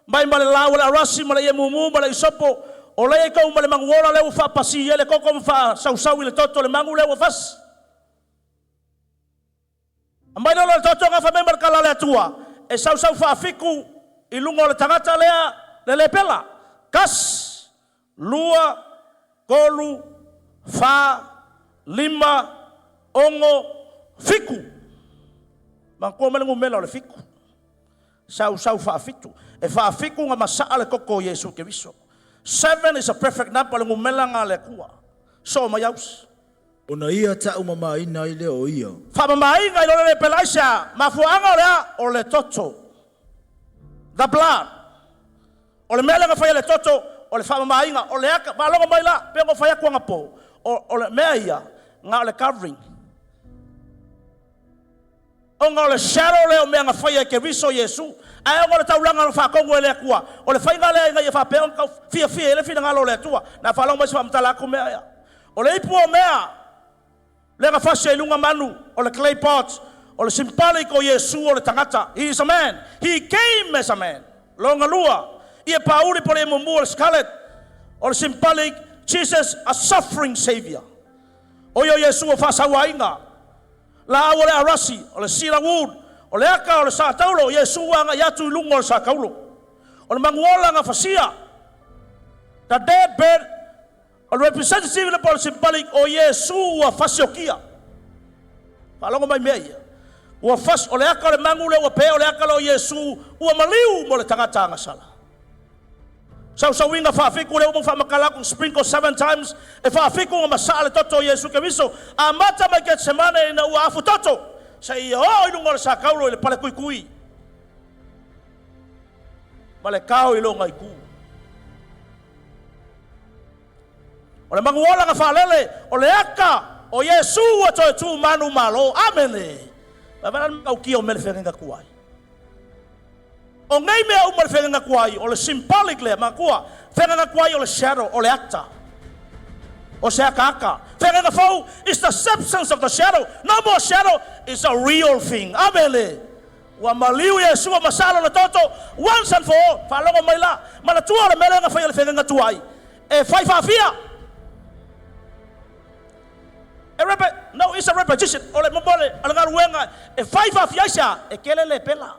mai ma le laau o le arasi ma le ie mumu ma le isopo, o lea i totonu ma le magu ola lea ua faapasi ai le toto ma faasausau i le toto o le magu lea ua fasi. Aumai loa le toto gafa mai ma le tala a le Atua, e sausau faafitu i luga o le tagata lea le lepela. Tasi, lua, tolu, fa, lima, ono, fitu. Manatua mai le numera o le fitu. Sausau faafitu. E faafitu ona masaa le toto o Iesu Keriso. Seven is a perfect number, o le numera lena a le Atua. Soo mai ausi. Ona ia taumamaina ai lea o ia. Faamamaina i lo le lepela aisea? Mafuaaga o le a? O le toto. The blood. O le mea lea na fai e le toto, o le faamamaina, o le aka, faalogo mai la, pei ona fai atu anapo, o le mea ia, na o le covering. Ona o le shadow lea o mea na faia e Keriso Iesu, ae ona o le taulaga na faatonu e le Atua, o le faiga lea ina ia faapea ona tau fiafia i ai le finagalo o le Atua. Na faalogo mai se faamatala atu mea ia. O le ipu o mea lea na fasi ai luga manu, o le clay pot, o le symbolic o Iesu o le tagata. He is a man. He came as a man. Longa lua, ie pauli po le mumu o le scarlet, o le symbolic Jesus a suffering savior. O ia o Iesu o faasauaina. Laau o le arasi, o le cedar wood, o le aka o le sataulo, Iesu ua agai atu i luga o le sataulo. O le maguola na fasia, the dead bird, o le representative le po o le symbolic o Iesu ua fasiokia. Faalogo mai mea ia. Ua fas, o le aka o le magu lea ua pe, o le aka lea o Iesu ua maliu mo le tagata agasala. Sausauina faafitu lea ua mau faamatala atu, sprinkle seven times, e faafitu ona masaa le toto o Iesu Keriso, amata mai Getsemane ina ua afu toto, seia oo i luga o le sataulo i le palekuikui ma le kao i lona itu. O le maguola na faalele, o le aka o Iesu ua toe tu manu malo. Amene. Vaai le matautia o mea le feagaiga tuai. O nei mea uma le feagaiga tuai, o le symbolic lea, manatua, feagaiga tuai o le shadow, o le ata. O se akaaka. Feagaiga fou is the substance of the shadow. No more shadow, it's a real thing. Amene. Ua maliu Iesu ma masaa lona toto, once and for all. Faalogo mai la, manatua o le mea lea na faia le feagaiga tuai, e fai faafia. E repe, no, it's a repetition. O le momole, o le galuega, e fai faafia aisea, e kele le pela.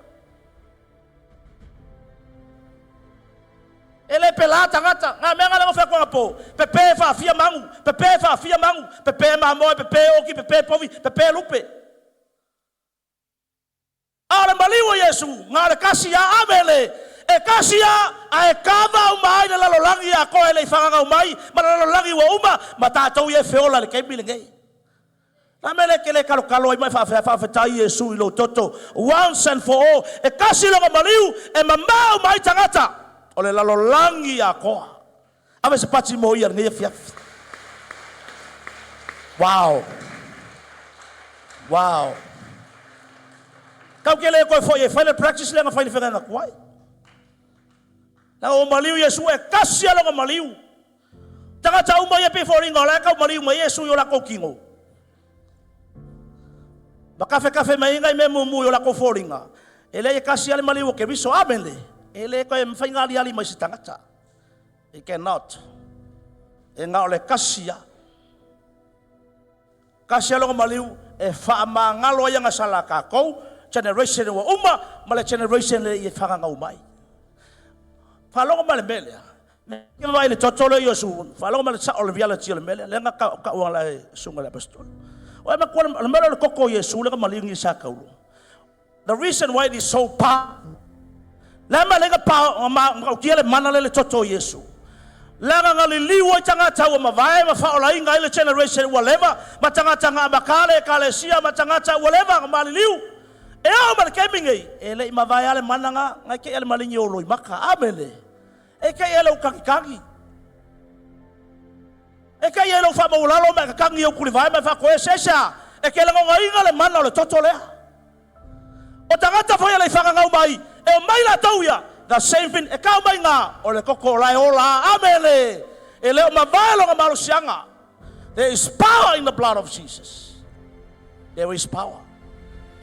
E le pela tagata, ngā mea ngā lengo whea koanga pō. Pepe faafia magu, pepe faafia magu, pepe mamoe, pepe oki, pepe povi, pepe lupe. A o le maliu o Iesu, na o le kasi a, amene, e kasi a, ae kava uma ai le lalolagi atoa e le i fagagau mai, ma le lalolagi ua uma, ma tatou ia e feola i le taimi lenei. Na mea lea e te le kalokalo ai ma e faafetai, faafetai Iesu i lou toto, once and for all, e kasi lona maliu e mamao uma ai tagata o le lalolagi atoa. Ave se pati mo ia lenei afiafi. Wow. Wow. Kau ke le koe foi e fai le practice lea na fai le whenga kuai. Na o maliu Iesu e kasi a longa maliu. Tagata uma ia pe fōringa o la kau maliu mai Iesu i o lako kingo. Ma kafe kafe mai inga i me mumu i o lako fōringa. E le e kasi ale maliu o ke viso amene. E le koe mwhai ngā ali mai se tangata. It cannot. E ngā o le kasi a. Kasi a longa maliu e whaamangalo ai anga sala kākou, generation ua uma, ma le generation le i e whangangau mai. Whaalongo mai le mea lea. Ke vai le toto le Iesu, whaalongo ma le sa o le reality o le mele, le nga ka ka wala e sunga le apostol. O e makua le mele o le koko Iesu le ka malingi sa kaulo. The reason why it is so powerful. Le ma le ka pa ma ma kia le mana le le toto Iesu. Laga nga liliu ai tangata ua mavae ma whaolainga ai le generation ua leva, ma tangata ngā makale, kalesia, ma tangata ua leva nga maliliu. E ao ma le kemi ngei, e le i mavae ale mana ngā, ngai ke ale malingi o loi maka. Amene. E ke ele u kakikaki. E ke ele u whaamaulalo ma kakangi o kulivae ma whakoe sesa. E ke le ngonga inga le mana o le toto lea. O tangata foi le whakangau mai, e o mai la tau ia, the same thing, e kau mai ngā, o le koko o lae ola, amele, e leo mavae longa malosianga. There is power in the blood of Jesus. There is power.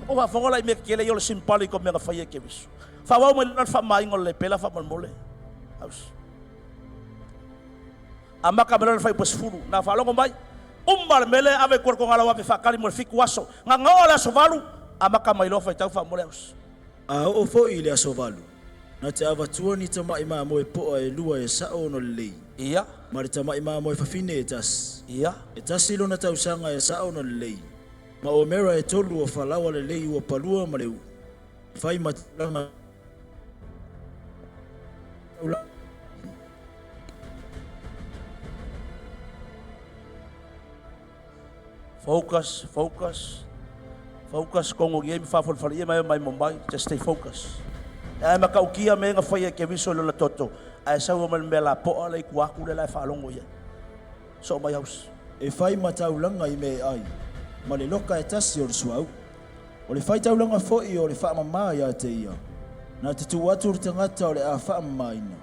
O whafongo lai me kele i o le simpali ko mea whai e ke visu. Whawau mai lana wha o le pela wha mole. House. A maka me lana whai pasfuru. Nā whalongo mai, umma le mele ave kua ko ngala wape whakari mo le fiku aso. Ngā ngā o le aso valu, a maka mai loa whai tau wha mole house. A oo foi i le aso valu, na te avatua ni tama'i mamoe po'a e lua e sa'o ona lelei. Ia, Ma le tama'i mamoe fafine e tasi. ia. E tasi lona tausaga e sa'o ona lelei. Ma omera e tolu o falaoa lelei ua palua ma le u'u. Fai ma tulaga Focus, focus. Focus kongo ngi mi fa fol fal mai mai mo mai just stay focus. E ai makaukia me nga fai e ke viso le toto. Ai sa o me la po ale ku aku le la fa longo ia. So my house. E fai ma taulaga i mea e ai, ma le loka e tasi o le suauu. O le faitaulaga fo'i o le faamamā iā te ia, na te tuu atu le tagata o le a faamamāina.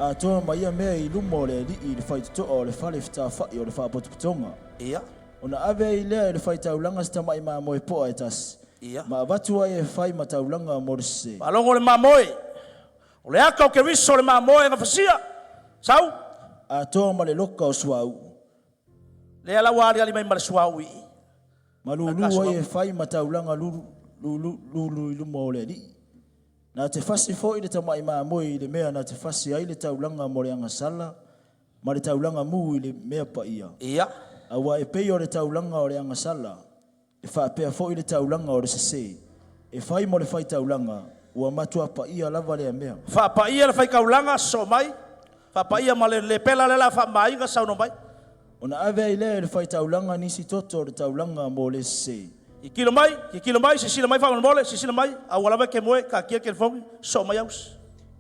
Atoa ma ia mea i luma o le ali'i i le faitoto'a o le fale fetafa'i o le faapotopotoga. Ia, Ona ave ai lea e le faitaulaga se tama'i mamoe po'a e tasi. ia. Ma avatu ai e fai ma taulaga mo le sesē. Falongo le mamoe. O le aka o ke viso le mamoe nga fasia. Sau, Atoa ma le loka o suauu. le ala wa ali ali mai ma le suau i. Ma lulu ai e fai ma taulaga lulu, lulu, lulu i luma o le ali'i. Na te fasi fo'i le tama'i mamoe i le mea na te fasi ai le taulaga mo le agasala ma le taulaga mu i le mea paia. Ia, Auā e pei o le taulaga o le agasala, e faapea fo'i le taulaga o le sesē. E fai mo le faitaulaga, ua matuā paia lava lea mea. Fa pa ia le fai kaulanga so mai. Fa pa ia ma le le pela le la fa mai nga sau no mai. Ona ave ai lea e le faitaulaga nisi toto o le taulaga mo le sesē. I kilo mai, i kilo mai, sisila mai fa mole, sisila mai, a wala ke moe ka kia ke fongi, so mai aus.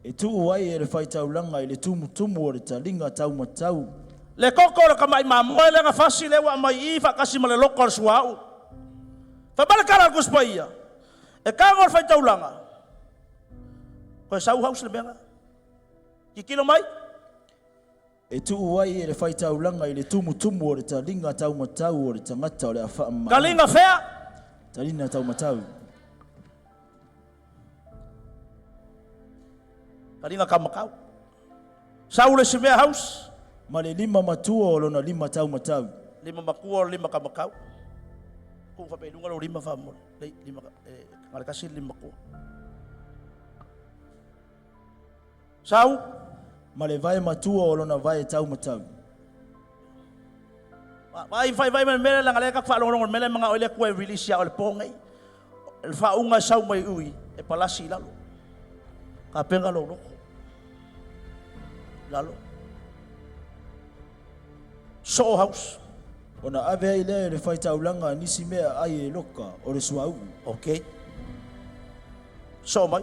E tuu ai e le faitaulaga i le tumutumu o le taliga taumatau. Le koko le kamai mamoe le nga fasi le wa mai i fa kasi ma le loko le suau. Fa bale kala kus pa ia. E ka ngol fai taulanga. Ko sau haus le menga. Ki kilo mai, E tuu ai e le faitaulaga i le tumutumu o le taliga taumatau o le tagata o le a faamamaina. kalinga fea, Taliga taumatau. kalinga kamakau. Sau le simea haus, Ma le lima matua o lona lima taumatau. lima makua o lima kamakau. Ku fa pe lunga lo lima fa mo. Le lima ngale kasi lima makua. Sau, Ma le vae matua o lona vae taumatau. Vai vai vai me mele la ngale ka fa longo mele manga o le ku e release ya o le pongai. Le fa unga sau mai ui e palasi lalo. Ka penga lo loko. Lalo. So house. Ona ave ai lea e le faitaulaga nisi mea ai e loka o le suauu. Okay. So mai.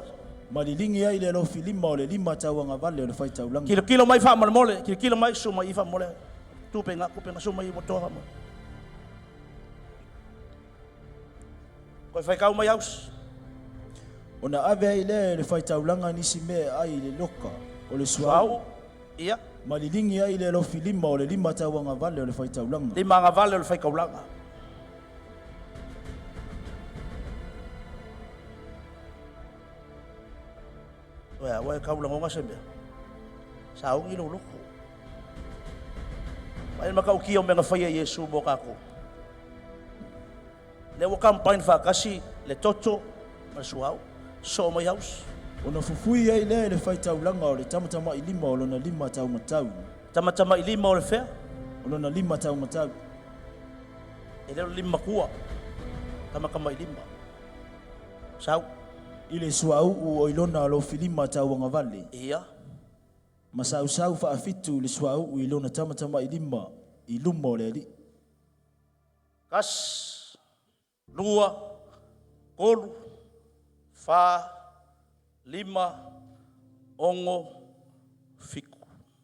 Ma liligi ai le alofilima o le lima tauagavale o le faitaulaga. Kilo kilo mai fa mole kilo kilo mai su mai fa mole. Tu penga ku penga su mai moto fa mole. Koe whai kau mai house. Ona ave ai lea e le faitaulaga nisi mea ai le loka o le suauu. Suau. Ia. Ma liligi ai le alofilima o le lima tauagavale o le faitaulaga. Lima ngavale o le whai kaulanga. Oe, oe kaulanga o ngase mea. Saungi lo loko. Mai makau kia o menga whaia Yesu mo kako. Le ua kampain whakasi le toto ma le suau. So mai house. Ona fufui ai lea i le faitaulaga o le tamatamailima o lona lima taumatau. Tamatamailima o le fea? O lona lima taumatau. E le o le lima matua. Tamatamailima. Sau. I le suauu o i lona alofilima tauagavale. Ia. Ma sausau faafitu i le suauu i lona tamatamailima i luma o le Alii. Tasi, lua, tolu, fa, lima, ono, fitu.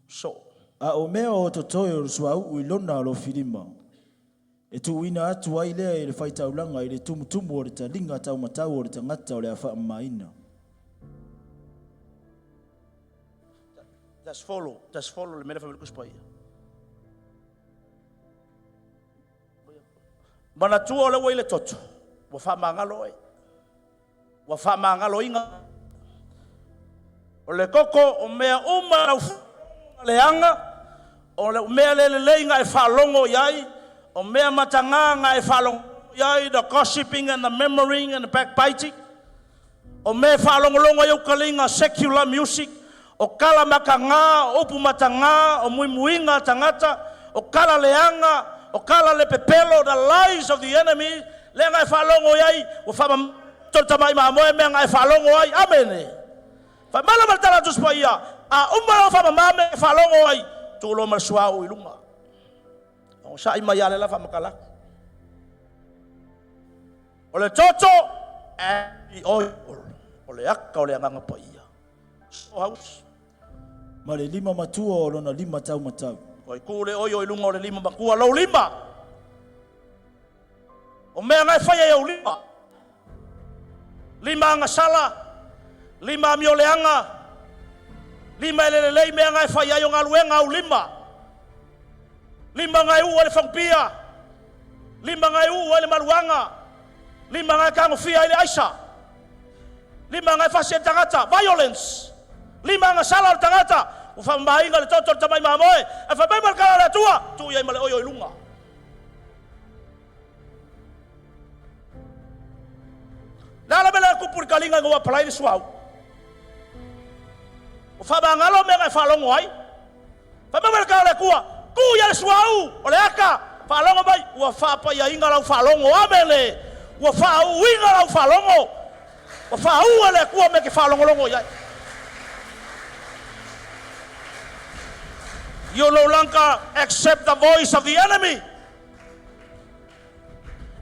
Soo. A o mea o totoe o le suauu i lona alofilima, e tuuina atu ai lea i le faitaulaga i le tumutumu o le taliga taumatau o le tagata o le a faamamaina. Just follow, just follow le mea lea fai mai le Tusi Paia. Manatua o lea ua i le toto, ua faamagalo oe. Ua faamagaloina. O le toto o mea uma lau leaga, o le mea le lelei na e faalogo i ai, o mea mataga na e faalogo i ai, the gossiping and the murmuring and the backbiting, o mea e faalogologo ai au taliga, secular music, o tala mataga, o upu mataga, o muimuiga a tagata, o tala leaga, o tala le pepelo, the lies of the enemy, lea na e faalogo i ai, ua faamamato le tamai mamoe mea na e faalogo ai. Amene. Faimala ma le tala a Tusi Paia, a uma lau faamama mea e faalogo ai, tuu loa ma le suauu i luga. O sa'i mai a le la faamatala atu. O le toto, e oil, o le aka o le Agaga Paia. So house. Ma le lima matua o lona lima taumatau. Oi tu le oio i luga o le lima matua, lou lima. O mea na e fai ai au lima. Lima agasala, lima amioleaga, lima e lelelei mea na e fai ai o galuega au lima. Lima na e uu ai le fagupia, lima na e uu ai le maluaga, lima na e tagofia ai le aisa, lima na e fasi ai le tagata, violence, lima agasala o le tagata, ua faamamaina le toto o le tamai mamoe, ae fai mai ma le tala a le Atua, tuu i ai ma le oio i luga. Le a la mea lea e tupu i le taliga ina ua apalai le suauu? Ua faamagalo mea na e faalogo ai. Fai mai ma le tala a le Atua, tuu i ai le suauu o le aka, faalogo mai, ua faapaiaina lau faalogo. Amene! Ua faauuina lau faalogo. Ua faauu e le Atua mea e te faalogologo i ai. You no longer accept the voice of the enemy.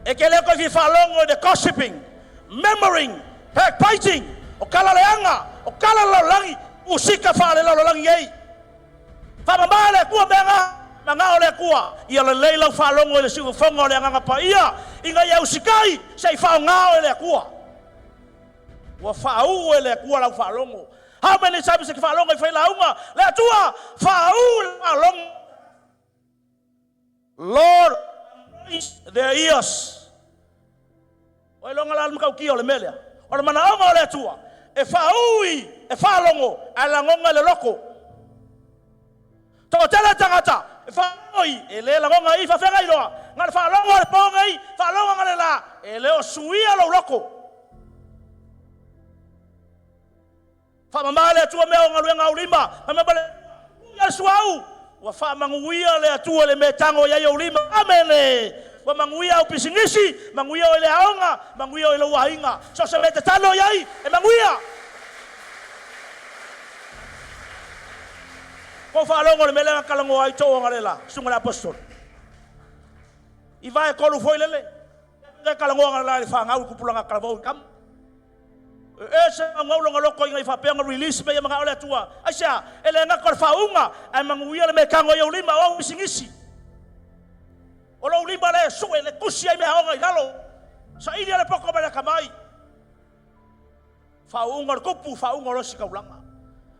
E te le toe fia faalogo i le gossiping, murmuring, backbiting, o tala leaga, o tala le lalolagi, musika faale-lalolagi ei. Faamama e le Atua mea na, manao le Atua, ia lelei lau faalogo i le siufofoga o le Agaga Paia, ina ia usitai se i faaaoga oe e le Atua. Ua faauu e le Atua lau faalogo. How many times e te faalogo i failauga, le Atua, faauu le faalogo. Lord, anoint their ears. O iloga la le matautia o le mea lea. O le manaoga o le Atua, e faaui, e faalogo, ae lagona i le loto. Toatele tagata, e faaoi, e le lagona i faafeagai loa. Na le faalogo a le po nei, faalogo na le la, e le o suia lou loto. Faamama le Atua mea o galuega au lima, ma mea le ia le suauu. Ua faamanuia le Atua i le mea e tago i ai ou lima. Amene! Ua manuia au pisinisi, manuia oe i le aoga, manuia oe i lou aiga. So o se mea e te tano i ai, e manuia. Ua ou faalogo i le mea lea na talanoa ai Too Angalela, susuga i le Aposetolo. I vae tolu foi lele, e talanoa angalela i le fanau i tupulaga talavou i tama. E ese maugau lona loto ina ia faapea ona release mea ia manao le Atua. Aisea? E le gata o le faauuga, ae manuia le mea e tago ai ou lima, o au pisinisi. O lou lima lea e sue, le tusi ai meaaoga i lalo. Saili a le poto ma le atamai. Faauuga o le tupu, faauuga o le ositaulaga.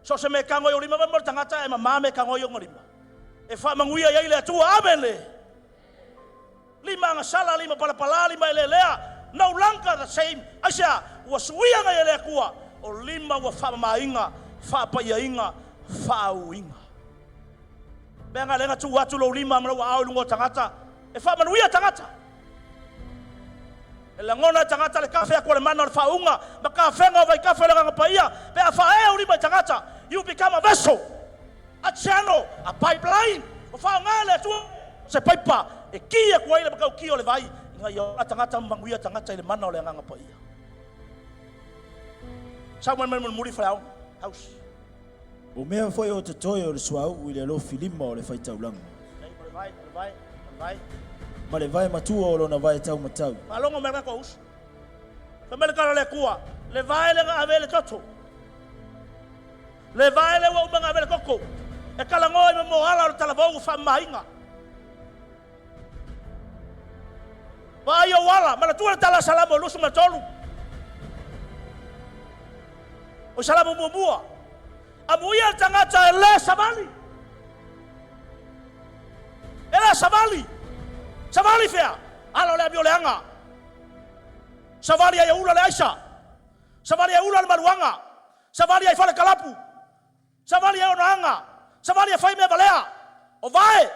So o se mea e tago ai ou lima, mo le tagata e mama mea e tago ai ona lima. E faamanuia i ai le Atua. Amene! Lima agasala, lima palapala, lima eleelea, no longer the same. Aisea? Ua suia nai e le Atua, o lima ua faamamaina, faapaiaina, faauuina. Mea nga lea na tuu atu lou lima ma lou aao i luga o tagata, e faamanuia tagata. E lagona e tagata le kafe atu o le mana o le faauuga ma kafega o vaitafe o le Agaga Paia pe a faaee ou lima i tagata. You become a vessel, a channel, a pipeline ua faaaoga e le Atua se paipa e ki atu ai le matautia o le vai ina ia ola tagata ma manuia tagata i le mana o le Agaga Paia. Sau mai mai mulimuli faleaoga, house. O mea foi o totoe o le suauu i le alofi lima o le faitaulaga. Nei, ma le vae, ma le vae, ma le vae. Ma le vae matua o lona vae taumatau. Faalogo mai le tagata o uso. Fai mai le tala a le Atua, le vae lea na ave ai le toto. Le vae lea ua uma ona ave le toto. E talanoa i momoala o le talavou ua faamamaina. Vaai ou ala, manatua le tala a Salamo 23. O Salamo muamua. Amuia le tagata e le savali. E le savali. Savali fea? Ala o le amioleaga. Savali ai e ula le aisa. Savali ai e ula le maluaga. Savali ai fale kalapu. Savali e ona aga, savali e fai mea valea, o vae,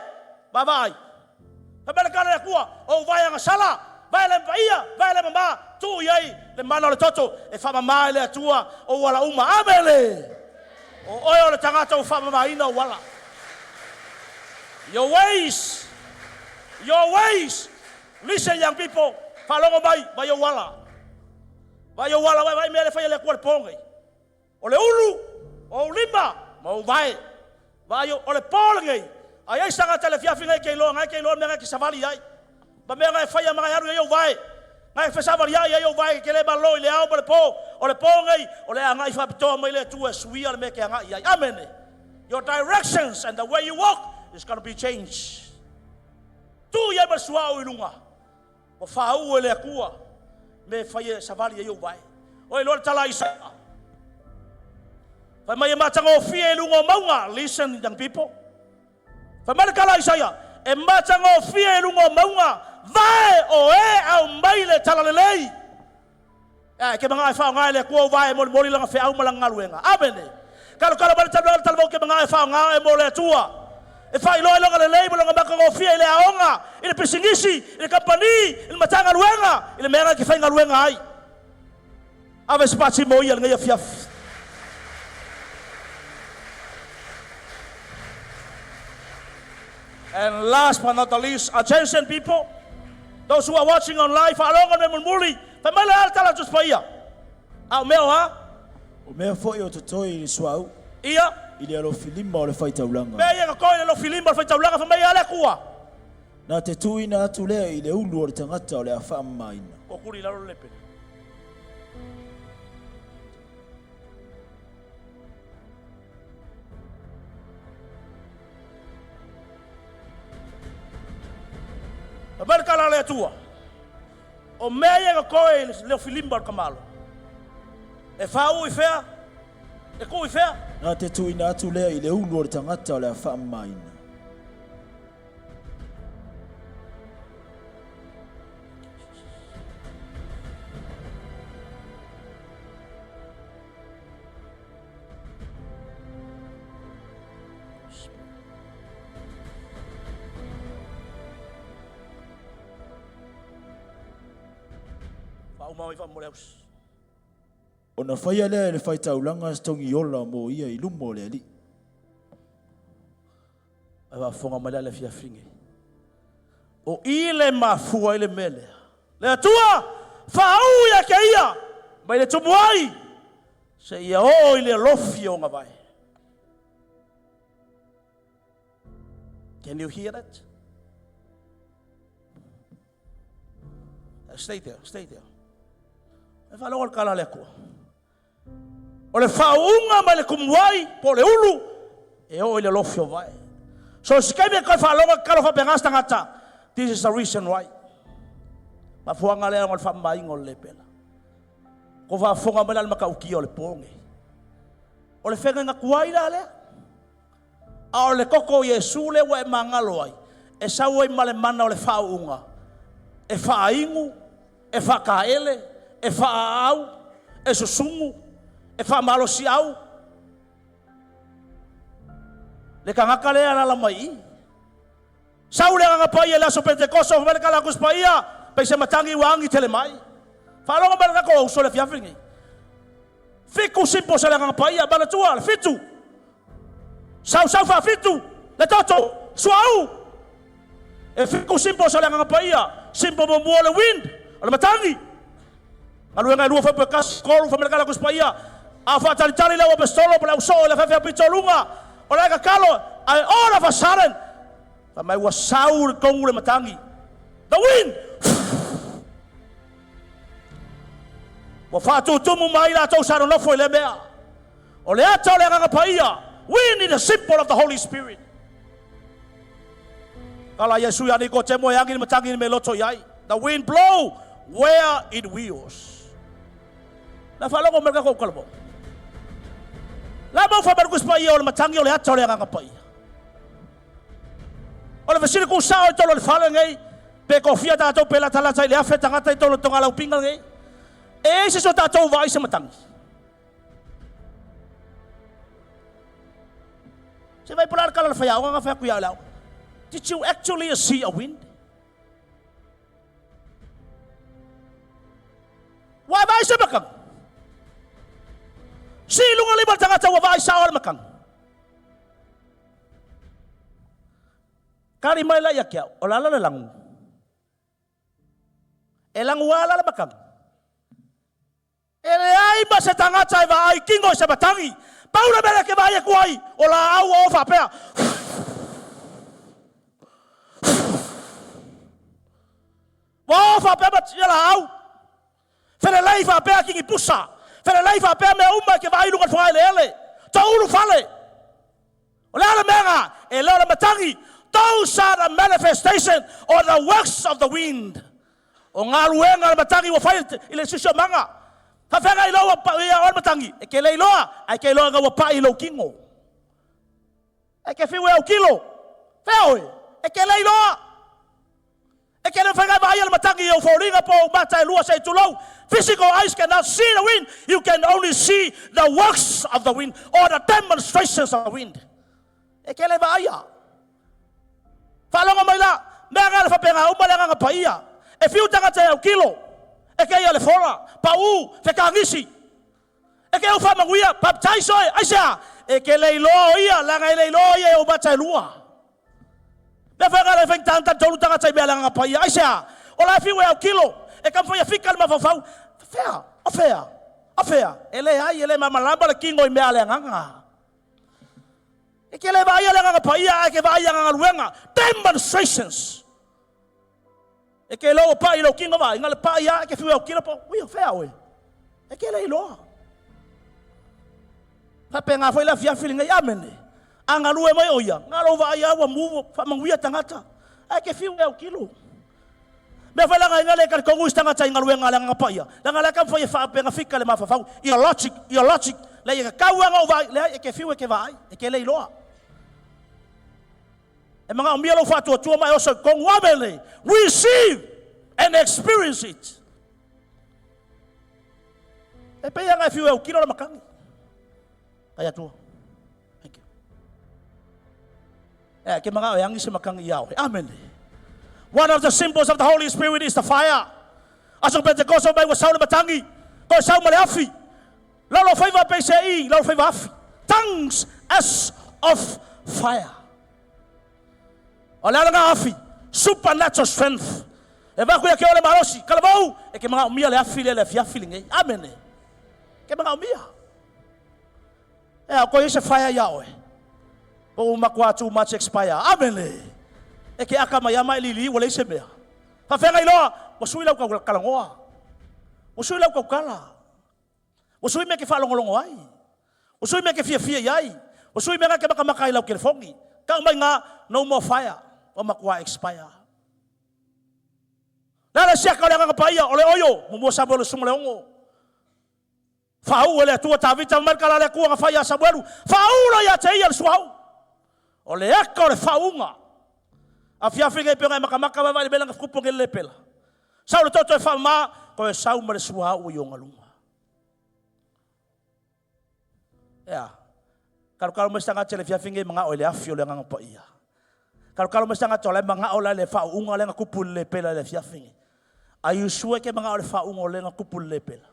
vaavaai. Fai mai le tala a le Atua, O ou vae agasala, vae le paia, vae le mama, tuu i ai le mana o le toto e faamama ai le Atua ou ala uma. Amene! O oe o le tagata ua faamamaina ou ala. Your ways, your ways. Listen young people, faalogo mai, vai ou ala. Vai ou ala, vai mea le fai e le Atua le po nei. O le ulu o ou lima ma ou vae. Vaai o le po lenei, a i ai se tagata i le afiafi nei e te iloa, na e te iloa le mea na e te savali ai, ma mea na e faia ma na e alu i ai ou vae, na e fesavaliai ai ou vae, e te le malolo i le ao ma le po. O le po lenei, o le agai faapitoa mai le Atua e suia le mea e te agai i ai. Amene. Your directions and the way you walk is gonna be changed. Tu i ai ma le suauu i luga. Ua faauu e le Atua mea e fai e savali ai ou vae. Oi loa le tala a Isaia. Fai mai e matagofie i luga o mauga. Listen, young people. Fai mai le tala a Isaia, e matagofie i luga o mauga, vae o e aumai le talalelei. E ke manga e whaonga e le Atua o vae e molimoli lana feau ma lana galuega. Amene. Kalokalo mai le talanoa le talavou ke manga e whaonga e mo le Atua. E faailoa i lona lelei ma lona matagofie i le aoga, i le pisinisi, i le kamupani, i le matagaluega, i le mea na ke faigaluega ai. Ave se pati mo ia lenei afiafi. And last but not the least, attention people, those who are watching online, faalogo le mea mulimuli, fai mai le a le tala a Tusi Paia. A o mea o a? O mea foi o totoe i le suauu. Ia. I le alofilima o le faitaulaga. Mea ia totoe i le alofilima o le faitaulaga, fai mai a le Atua. Na te tuuina atu lea i le ulu o le tagata o le a faamamaina. Kua i lalo le pele. Fai mai le tala a le Atua, o mea ia e totoe i le leofilimba o le tamaloa, e faauu i fea, e tuu i fea? Na te tuuina atu lea i le ulu o le tagata o le a faamamaina. Faauma mai faamolemole House. Ona faia lea e le faitaulaga se togi ola mo ia i luma o le Alii. Ae faafofoga mai la le afiafi nei. O i le mafua ai le mea lea. Le Atua, faauu ia te ia mai le tumu ai seia oo i le alofi o ona vae. Can you hear that? Stay there, stay there. E faalogo le tala a le Atua. O le faauuga mai le tumuai po o le ulu e oo i le alofi o vae. So se taimi e toe faalogo e tatalo faapena se tagata, this is the reason why. Mafuaaga lea o le faamamaina o le lepela. Ko faafofoga mai la le matautia o le po nei. O le feagaiga tuai la lea. A o le toto o Iesu lea ua e magalo ai, e sau ai ma le mana o le faauuga, e faainu, e faataele, e faaaau, e susugu, e faamalosiau. Le tagata lea e alaala mai i i. Sau le Agaga Paia i le aso Pentekoso, fai mai le tala a Tusi Paia, pei se matagi ua agi tele mai. Faalogo mai le tatou auso i le afiafi lenei. Fitu symbols a le Agaga Paia, manatua le fitu. Sausau faafitu, le toto, suauu. E fitu symbols a le Agaga Paia. Symbol muamua o le wind, o le matagi. Galuega e lua fuaiupu e tasi, tolu, fai mai le tala a le Tusi Paia, A o faatalitali le au aposetolo po o le au soo i le afeafe aupito luga, o la e tatalo, ae all of a sudden, fai mai ua sau i totonu le matagi. The wind! Ua faatutumu mai latou sa nonofo i lea mea. O le ata o le Agaga Paia, wind is the symbol of the Holy Spirit. Kala Iesu ia Nikotemo e agi le matagi i le mea e loto i ai. The wind blow where it wills. Na faalogo mai le tatou kalamo. La mau wha marukus paia o le matangi o le ata o le Agaga Paia. O le fesili ku sao i tolo le fale nei, pe kofia tātou pe latalata i le afe tangata i tolo tonga lau pinga nei. E eise so tātou vai se matangi. Se vai pula kala le whai aoga nga whai aku ia lau. Did you actually see a wind? Ua e vaai se makanga? Si lunga lima le tagata ua vaai sao le makanga. Kari mai la ia ke au, o la la le langu. E langu ala le makanga. E leai ma se tagata e vaai kino i se matagi. Pau le mea lea ke vaai aku ai, o laau ua o faapea. Ua o faapea ma ia laau. Felelei faapea kini pusa. Felelei faapea mea uma e ke vaai i luga o le fogaeleele. Toulu fale. O le a le mea na? E le o le matagi. Those are the manifestation or the works of the wind. O galuega a le matagi ua fai i le siosiomaga. Faafeagai loa ua pau ia oe le matagi, e ke le iloa, ae ke iloa ina ua pai i lou kino. E ke fiu e autilo, fea oe, e ke le iloa. E ke le mafai ona e vaaia le matagi i ou foliga po o ou mata e lua se i tulou. Physical eyes cannot see the wind, you can only see the works of the wind or the demonstrations of the wind. E ke le vaaia. Faalogo mai la, mea nga le faapena uma le Agaga Paia. E fiu tagata e autilo, e ke ia le fola, pau, fekagisi. E ke au faamanuia, baptize oe, aisea? E ke le iloa o ia, leaga e le iloa o ia e ou mata e lua. Mea foi nga le faigata ona talitonu tagata i mea le Agaga Paia, aisea? O la e fiu e autilo, e taumafai e fika le mafaufau, fea, o fea, o fea? E leai, e le malamalama le kino i mea a le Agaga. E ke le vaaia le Agaga Paia, ae ke vaaia agaga luega, demonstrations. E ke iloa ua pai i lou kino vaai, na le pai lava e ke fiu e autilo po, ui, o fea oe? E ke le iloa. Faapena foi le afiafi lenei, amene. A galue mai o ia, na lou vaai lava ua mu, faamanuia tagata, ae ke fiu e autilo. Mea foi leaga ina le talitonu isi tagata i galuega a le Agaga Paia, leaga la e taumafai e faapeega fika le mafaufau, ia logic, ia logic, leai e tatau lava ona ou vaai, leai e te fiu e te vaai, e te le iloa. E manaomia lou faatuatua ma e oso i totonu, amene, receive and experience it. E pei lava e fiu e autilo le matagi. Kai atua. Thank you. E ke mangao e agi se matagi ia oe. Amene. One of the symbols of the Holy Spirit is the fire. Aso Pentekoso mai ua sau le matagi, toe sau ma le afi. Lalo faiva pe se i, lalo faiva afi. Tongues as of fire. O le ala nga afi, supernatural strength. E vaku ia ke ole malosi, kalavau, e ke mangao mia le afi le le afiafi lenei. Amene. Ke mangao mia. E a koe se fire ia oe. Po o matua too much expire. Amene. E ke aka mai ama e lili ua leai se mea. Faafeagai loa, ua sui lau kalagoa. Ua sui lau taukala. Ua sui mea e ke faalogologo ai. Ua sui mea e ke fiafia i ai. Ua sui mea na e ke makamaka ai i lau telefoni. Tau mai ngā, no more fire. Ua matua expire. Le a le siaka o le Agaga Paia, o le oio, muamua Samuelu 16. Faauu e le Atua Tavita mai le kala a le Atua na fai ia Samuelu, faauu loa ia te ia le suauu. O le aka o le faauuga. Afiafi nei pe ona e makamaka vaevae i le mea lea na tupu nei le lepela. Sau le toto e faamama, toe sau ma le suauu i ona luga. Ea, kalokalo mai se tagata i le afiafi nei manao i le afi o le Agaga Paia. Kalokalo mai se tagata o la e manao la i le faauuga lea na tupu i le lepela i le afiafi nei. Are you sure ke mga o le whaunga o lenga kupu le lepela?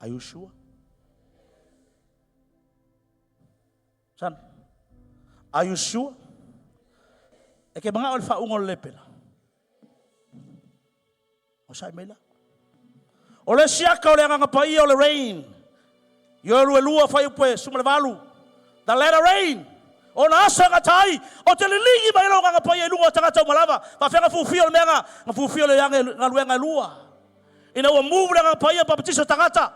Are you sure? Son, are you sure? E ke mga o le whaunga o le lepela. O sai mai la. O le siaka o le anganga paia o le rain. Ioelu e lua whai upe suma le valu. The latter rain. O na asa nga tai. O te liligi mai lo nganga paia i lunga o tangata o malava. Pa whenga fufio le mea nga fufio le yange nga luenga e lua. Ina ua move le nganga paia papatiso tangata.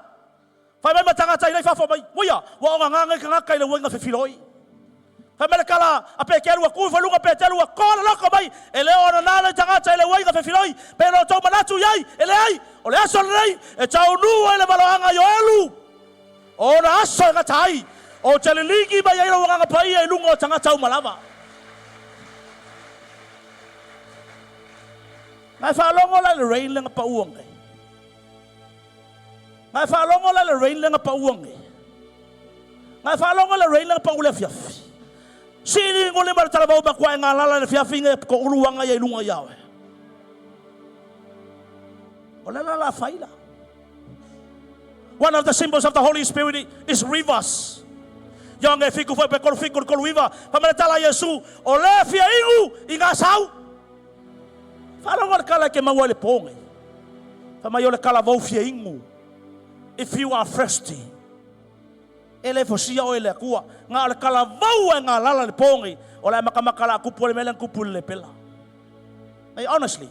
Whai mai ma tangata i lei whawha mai. Uia, wa o ngā ngā ngā i le uenga whiwhiloi. Whai mai le kala a pe ke rua kui whalunga pe te rua kola loko mai. E leo ana nāna i tangata i le uenga whiwhiloi. Pe lo tau manatu iai, e le ai. O le aso lenei, e tau nua i le maloanga i o elu. O na aso e ngata ai. O te liligi mai ai lo nganga paia i lunga o tangata o malava. Ngai whaalongo la le rain lenga pa uangai. Ngai whaalongo la le rain lenga pa uangai. Ngai whaalongo le rain lenga pa ule fiafi. Sini ngole mar talavau ma kwa ngā lala le fiafi ngai ko uluanga ia i lunga ia oe. O le la la whaila. One of the symbols of the Holy Spirit is rivers. Ia nge fiku fai pe kolu fiku kolu iwa. Pamele tala Yesu, o le fia ingu i ngā sau. Whalongo le kala ke maua le pōnge. Whamai o le kala vau fia ingu. If you are thirsty, e le fosia o e le akua. Ngā o le kala vau e ngā lala le pōnge. O le makamaka la kupu le mele kupu le pela. Hey, honestly,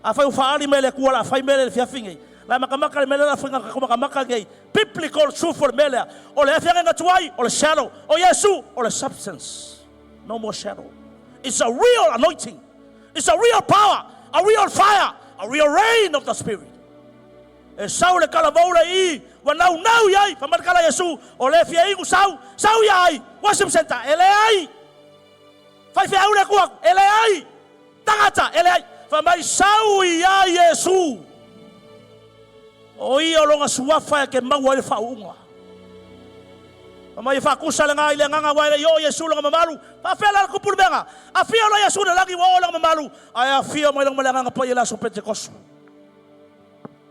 a whai whaali me le kua la whai mele le fiafingi. La makamaka le mele la whai ngā makamaka ngei. Biblical truth o le mele. O le afianga ngā tuai, o le shadow. O Yesu, o le substance. No more shadow. It's a real anointing. It's a real power, a real fire, a real rain of the Spirit. E sau le kala vaula i, wa nau nau iai, whamar kala Yesu, o le fia ingu sau, sau iai, worship center, e le ai. Whai fia au le kua, e le ai. Tangata, e le ai. Whamai sau ia Yesu. O ia o longa suafa e ke maua i le whaunga. Whamai e whakusa le ngā i le nganga wai le i o Yesu longa mamalu. Whawhela le kupulu menga. A fia o la Yesu le langi wa o longa mamalu. Ai a fia mai longa male nganga pai e la so Pentekosu.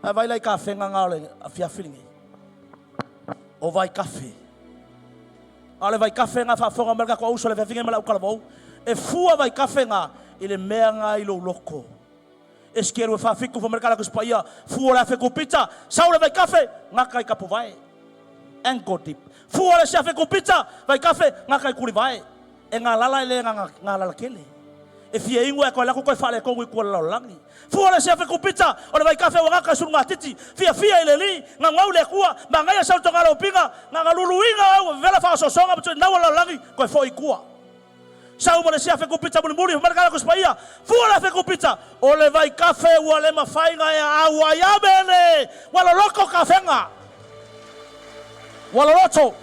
Ai vai lai ka whenga ngā o le a fia whiringi. O vai kafe. A le vai kafe ngā whaafonga mai ka ko auso le whiawhinga mai la ukalavau. E fua vai kafe ngā i le mea ngā i lo loko. E skeru e whawhiku wha kala kuspaia. Fua le awhe kupita. Sau le vai kafe. Ngā kai kapu vai. Ankle deep. Fua le se awhe kupita. Vai kafe. Ngā kai kuri vai. E ngā lala e le ngā lala kele. E fia ingo e koe lako koe whale kongu i kua lau langi. Fua le se awhe kupita. O le vai kafe wa ngā kai suru ngā titi. Fia fia i le li. Ngā ngau le kua. Ma ngai a sau tonga lau pinga. Ngā ngā luluinga au. Vela whaasosonga. Matu naua lau langi. Koe fo i kua. Sau ma le se awhe kupita muli muli. Whamarikala kuspaia. Fua le awhe kupita. O le vai kafe ua le mawhainga e au ai amene. Wala loko kafenga. Wala loto.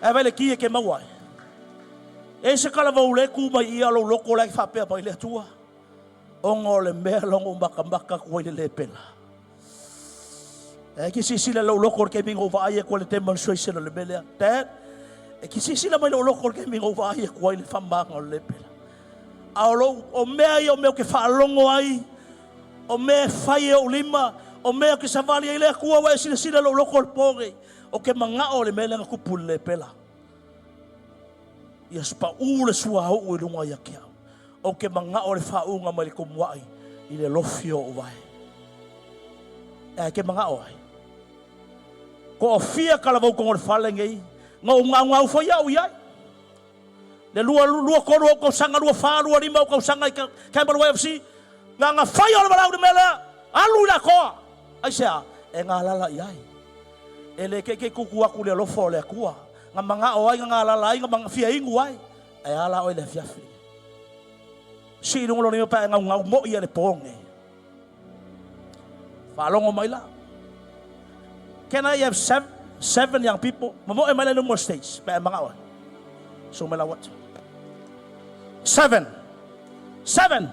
E vai le ki e ke maua. E se kala vau le ku mai ia lo loko lai whapea mai le atua. Ongo le mea longo makamaka kua i le lepela. E ki sisila lo loko ke mingo vai e kua le demonstration o le melea. Dad, e ki sisila mai lo loko ke mingo vai e kua i le whamanga o le lepela. A o lo o mea i o mea ke whaalongo ai, o mea whai e o lima, o mea ke savali ai le akua wa e sila sila lo loko o le pōge, o ke manga o le mea lenga kupu le lepela. Ia spa u le sua au i lunga ia kia. O ke manga o le whaunga mai le kumuai i le lofi o uwae. E ke manga o ai. Ko o fia kalavau kongo le whale ngei, ngau ngau ngau whai au iai. Le lua lua koru o kau sanga, lua wha, lua lima o kau sanga i Campbell YFC. Ngā ngā whai o le walau ni melea, alu i la koa. Ai sea, e ngā lala i ai. E le keke kuku aku le alofo o le akua. Ngā manga o ai, ngā lala ai, ngā manga fia ingu ai. E ala o i le fiafi. Si lungo lo ni pa e ngau ngau mo ia le pōnge. Whaalongo mai la. Can I have seven young people? Mamo e mai le no stage. Pa e manga o. So me la what? Seven. Seven.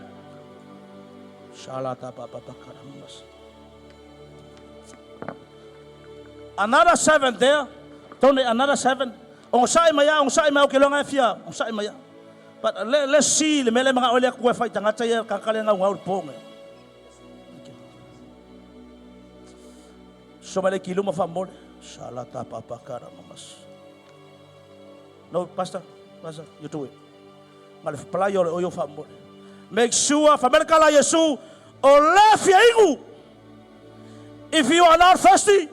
Shalata pa pa pa karamas. Another seven there. Tony, another seven. Ogosaʻi mai a, ogosaʻi mai, ou te iloa na e fia ogosaʻi mai a. But let's see le mea lea e manaʻo ai le Atua e fai i tagata ia, tagata lea e gaugau i le po lenei. Soso mai le iki i luma faamolemole. Salata papakara mamas. No, pastor, pastor, you do it. Ma le palai o le oio faamolemole. Make sure, fai mai le tala a Iesu, o le fia inu. If you are not thirsty,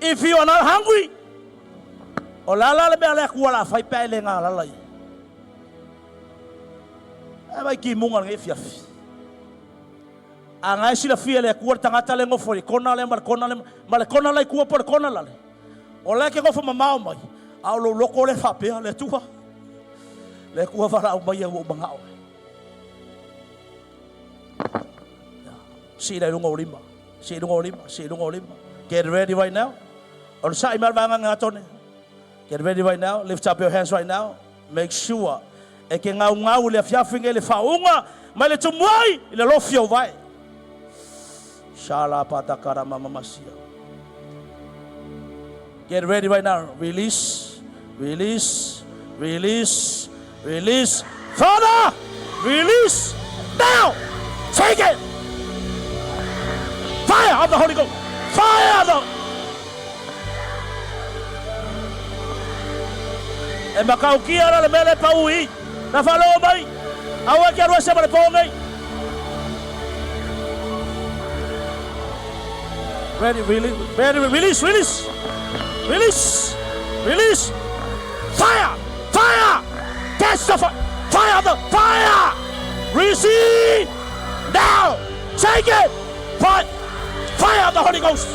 if you are not hungry, o le a la le mea a le Atua o le a fai pe a e le galala ia? E vai timuga lenei afiafi. A na e silafia e le Atua le tagata lea e nofo i le kona lea ma le kona lea ma le kona la i tua po o le kona lale. O la e ke nofo mamao mai, a o lou loto lea e faapea, le Atua, le Atua valaau mai ua ou manao. Sii la i luga o lima. Sii i luga o lima. Sii i luga o lima. Get ready right now. O le sa'i mai le vaega nga tone. Get ready right now. Lift up your hands right now. Make sure e ke gaugau i le afiafi nei le faauuga mai le tumuai i le lofi o vae. Shala patakara mama masia. Get ready right now. Release, release, release, release. Father, release now. Take it. Fire of the Holy Ghost. Fire of the E makaukia la le mea le pau i. Na whaloa mai. Aua ke alu ese ma le pō nei. Ready, release, ready, release, release, release, release. Fire, fire, catch the fire, fire the fire. Receive now. Take it. Fire, fire of the Holy Ghost.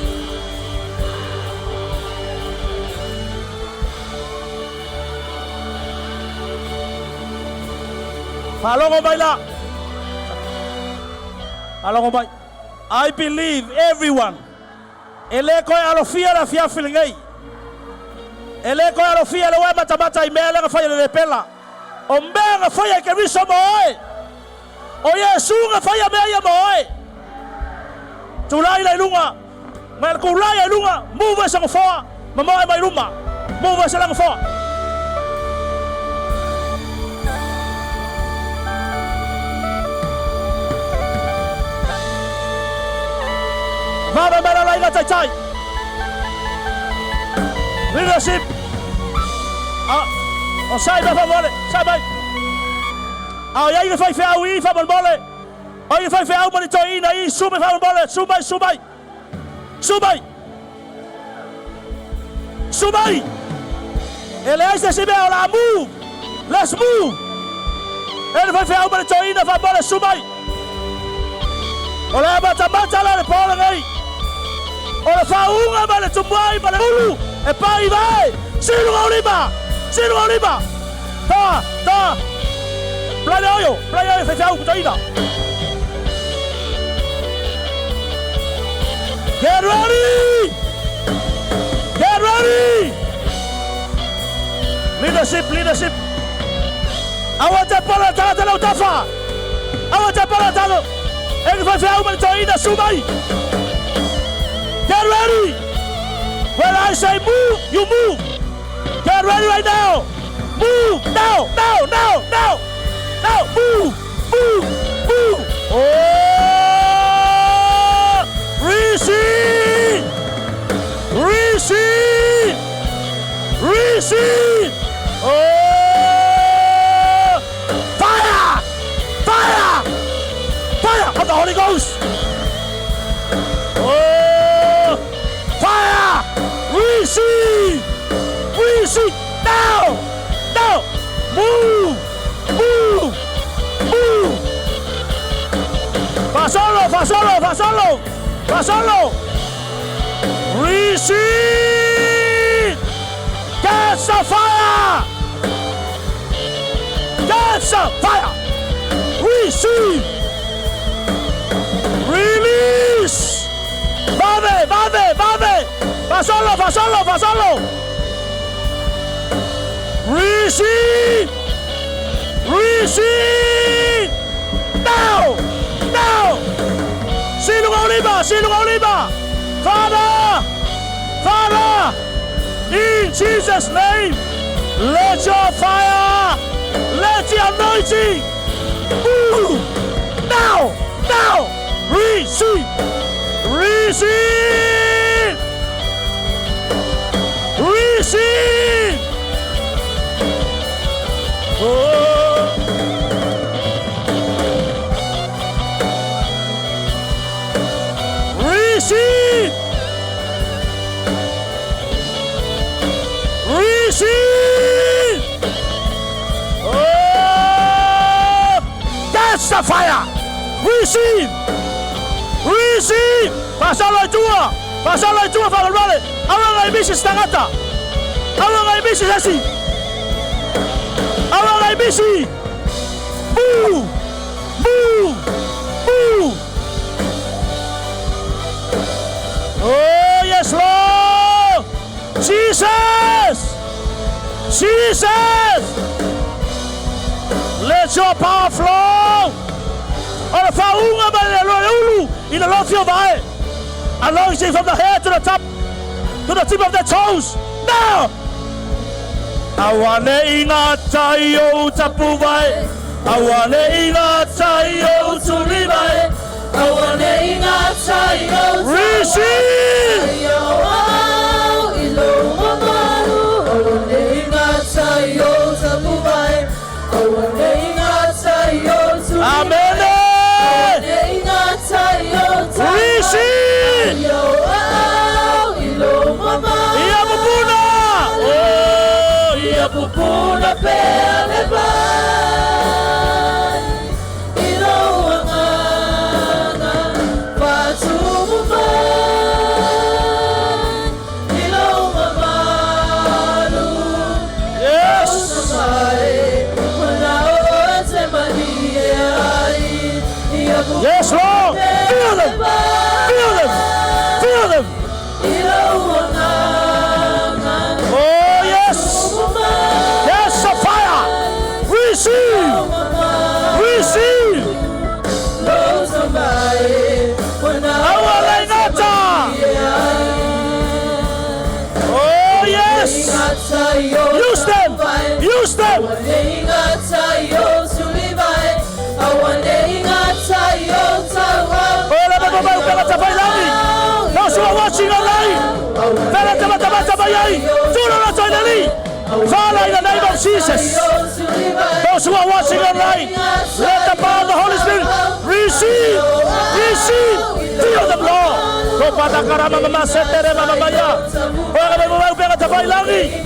Faalogo mai la. Faalogo mai. I believe everyone e le koe alofia le afiafi lenei. E le koe alofia le ua e matamata i mea lea na fai e le lepela. O mea na faia e Keriso mo oe. O Iesu na faia mea ia mo oe. Tulai la i luga. Mai le tulai ai luga, move ese nofoa, mamao e mai luma. Move ese la nofoa. Vave mai la laiga taitai. Leadership. Ah, o sai mai faamolemole, sai mai. A o iai le faifeau i faamolemole. O i le faifeau ma le toeaina i, su mai faamolemole, su mai, su mai. Su mai! Su mai! E leai se isi mea o le a move! Let's move! E le faifeau ma le toeaina faamolemole, su mai! O le a matamata la le po lenei. O le faauuga mai le tumuai ma le ulu e pai vae! Siluga o lima! Siluga o lima! Toa! Toa! Play le oio! Play le oio faifeau ma toeaina! Get ready! Get ready! Leadership, leadership. Aua te pala tagata lau tafa. Aua te pala tagata. E ni faifeau ma le toeaina, su mai. Get ready! When I say move, you move. Get ready right now. Move now, now, now, now. Now, move, move, move. Oh! Receive! Receive! Receive! Oh! Fire! Fire! Fire of the Holy Ghost! Oh! Fire! Receive! Receive! Now! Now! Move! Move! Move! Faasolo! Faasolo! Faasolo! Faasolo! Receive! Catch the fire! Catch the fire! Receive! Release! Vave! Vave! Vave! Faasolo! Faasolo! Faasolo! Receive! Receive! Now! Now! Siluga o lima! Siluga o lima! Father! Father! In In Jesus' name, let your fire, let the anointing move now, now, receive, receive, receive. Oh. Receive! Receive! Oh! That's the fire! Receive! Receive! Pasalo i tua! Pasalo i tua, whakalwale! Awa ngai misi stangata! Awa ngai misi sesi! Awa ngai misi! Move! Move! Move! Oh, yes, Lord! Jesus! Jesus! Let your power flow! O le whaunga mai le loa le ulu i le lofi o vae. Anointing from the head to the top, to the tip of the toes. Now! Awane i ngā tai o tapu vai. Awane i ngā tai o turi vai. Awane i ngā tai o Receive! Au i lo mamalu. Awane i ngā tai o tapu vai. Awane i ngā tai o turi vai. Amen! Awane i ngā tai o tapu vai. Receive! Au i lo mamalu. Ia pupuna! Oh, Ia pupuna pea le vai. I lo agaga whatumu mai. I lo mamalu. Yes! Mai. Mana o te mahi e ai. Ia pupuna Yes, Lord! pea Feel le them! vai. Feel them! Feel them! I lo agaga Oh, yes! whatumu mai. Yes, the fire! Receive! Receive! Awa leingata! Oh, yes! Use them! Use them! Oh, la baba baba pela tapai langi! Those who are watching online! Pela tama tama tapai ai! Tula la toi nali! Father, in the name of Jesus! Those who are watching online, let the power of the Holy Spirit receive, receive, feel the Lord. Ko pata karama mama setere mama maya. Ora baba baba pela tapai langi!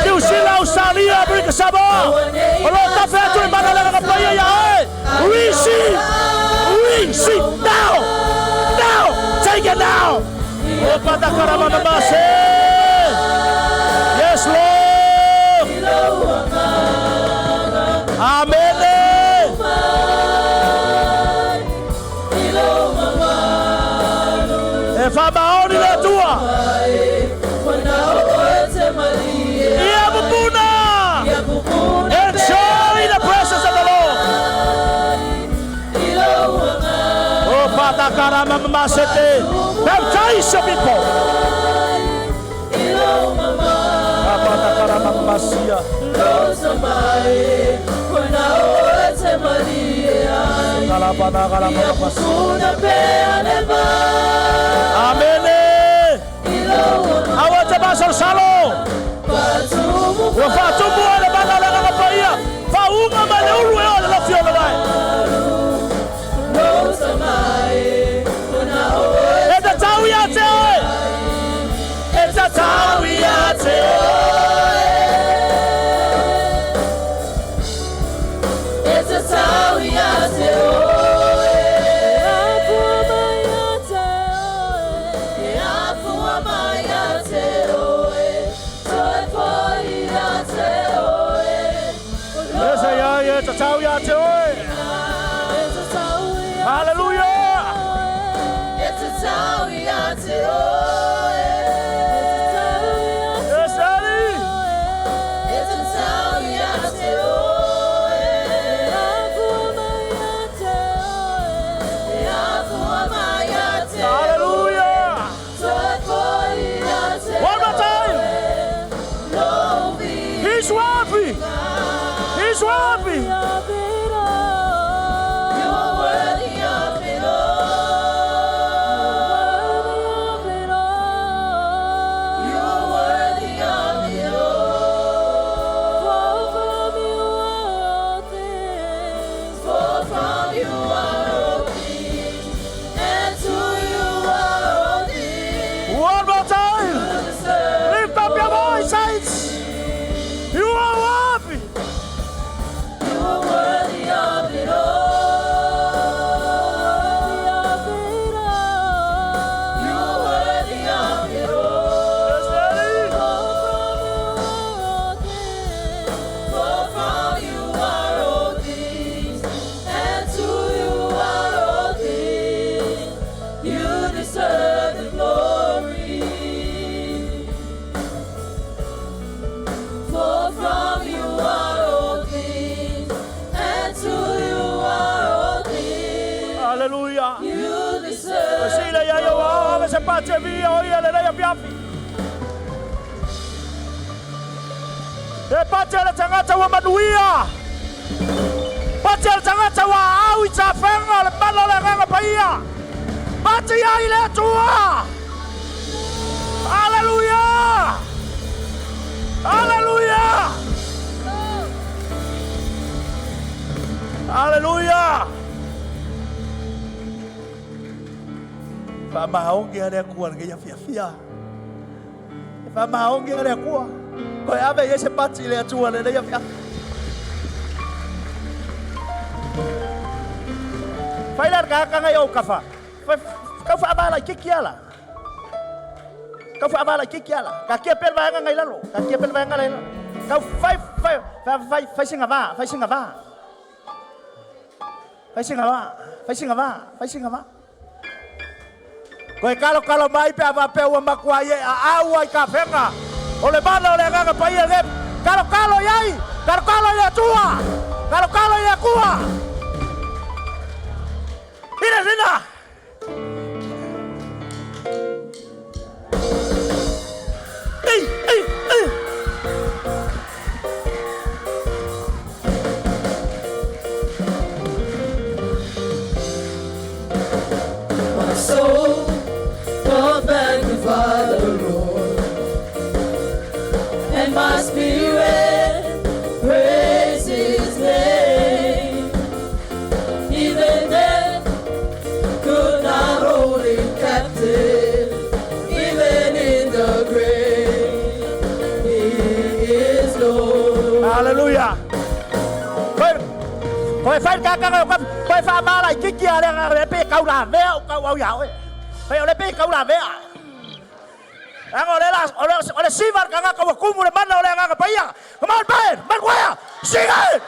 New Zealand, Australia, Amerika Samoa. O lo tafe atu le mana le paia ia oe. Receive, receive now, now, take it now. O pata karama mama se. Yes, Lord. Amen. E whamaoni le Atua. Ia pupuna. Enjoy the presence of the Lord. Oh, patakarama mamasete. Baptize your people. Patakarama mamasia. Kalapana kalama mamasia. Amen. Awa te masal salo. Ua whātumu ai le mana le nganga paia. Whaunga mai le ulu e o le lofi o le vai. E te tau ia te oe. E te tau ia te oe. It's a tau ia te oe. Apua mai a te oe. E afua mai a te oe. Toi poi a te oe. Yes, ia ia te tau ia te oe. E te tau ia Hallelujah. It's a tau ia te oe. Yes, Daddy. It's a tau ia te oe. Apua mai a te oe. E afua mai a te oe. Hallelujah. Toi poi a te One more time. oe. ia ia wa ave se pati e via o ia le lei afiafi. E pati le tagata ua manuia. Pati le tagata ua au i tafega o le mana o le agaga paia. Pati ai le Atua. Hallelujah! Hallelujah! Hallelujah! Whaamaongi a le akua le ngeia fia fia. Whaamaongi a le akua. Koe ave i se pati le atua le leia fia. Whai la ka kanga i au kafa. Kau whaamala i kiki ala. Kau whaamala i kiki ala. Ka kia pele vaenga ngai lalo. Ka kia pele vaenga ngai lalo. Kau whai whai whai whai whai singa va, whai singa va. Whai singa va, whai singa va, whai singa va. Koe kalo kalo mai pe ava pe ua makua ie a au ai ka whenga. O le mana o le anganga paia le kalo kalo iai, kalo kalo i atua, kalo kalo i akua. Ina sina. Ei, ei, ei. My soul doth magnify the Lord, and my spirit praise His name. Even death could not hold Him captive, even in the grave, He is Lord. Hallelujah. Koe, koe whai ka kanga o kapi, koe whaamala i kiki a le ngā le pe kau la mea o kau au ia oe. Whai o le pe kau la mea. Anga o le la, o le, o le siva ka ngaka wa kumu le mana o le ngaka paia. Come on, band, man choir, sing it!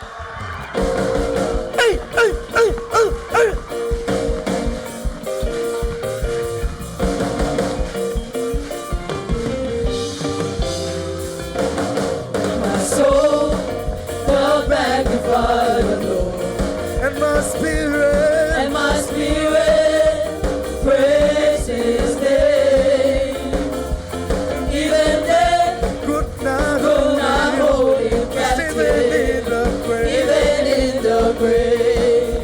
Ei, ei, ei, ei, ei. My soul doth magnify the Lord, And my spirit and my spirit praise His name. Even death could not could not hold Him even captive, in the grave. even in the grave,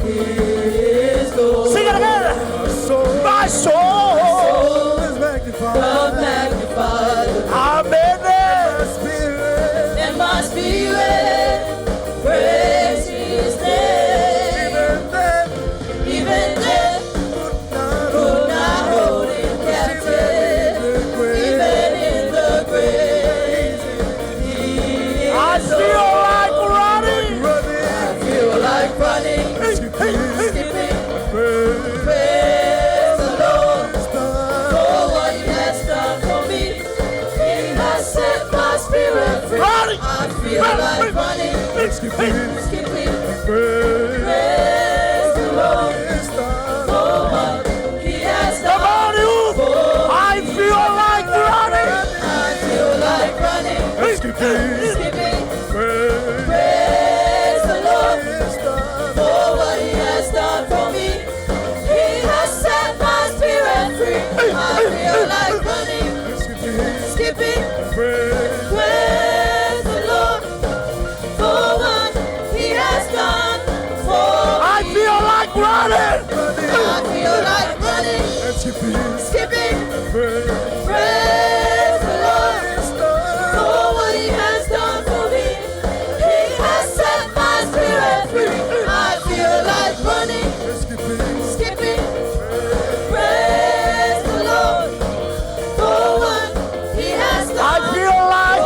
He is Lord. Sing it again. My soul My soul. is magnified. Doth magnify the Lord, Amen. My spirit, and my spirit praise His name. even death Even death could not could not hold Him captive, even in the grave. even in the grave, He I is feel Lord. like running. Running, I feel like running, skipping, skipping, praise praise the Lord. the For what He has done for me, He has set my spirit free. Running. I feel like running, skipping, skipping, praise praise the Lord. the For what He has Come done on, you. for I feel like running. I feel like running, skipping, skipping, praise praise the Lord. the For what He has done for me, He has set my spirit free. I feel like running, skipping, skipping, praise praise the Lord. For what He has done for I me. feel like running. I feel like running, skipping, skipping, praise praise the Lord. the For what He has done for me, He has set my spirit free. I feel like running, skipping, skipping, praise the Lord. For what He has I done feel like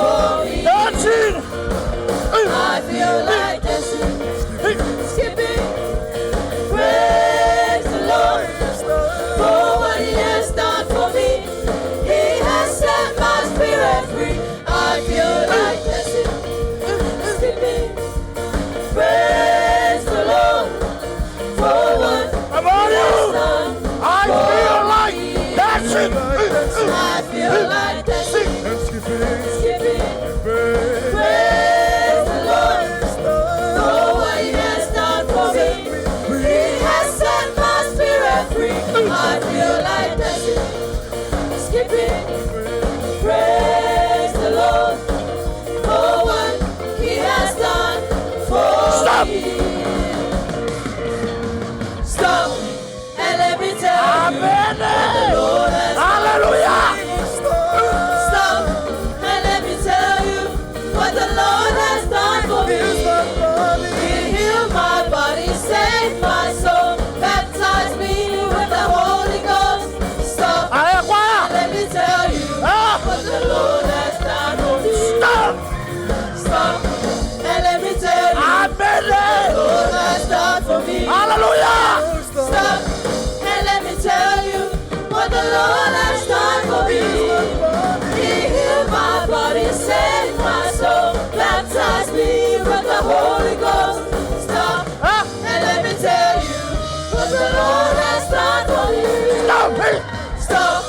jumping. Stop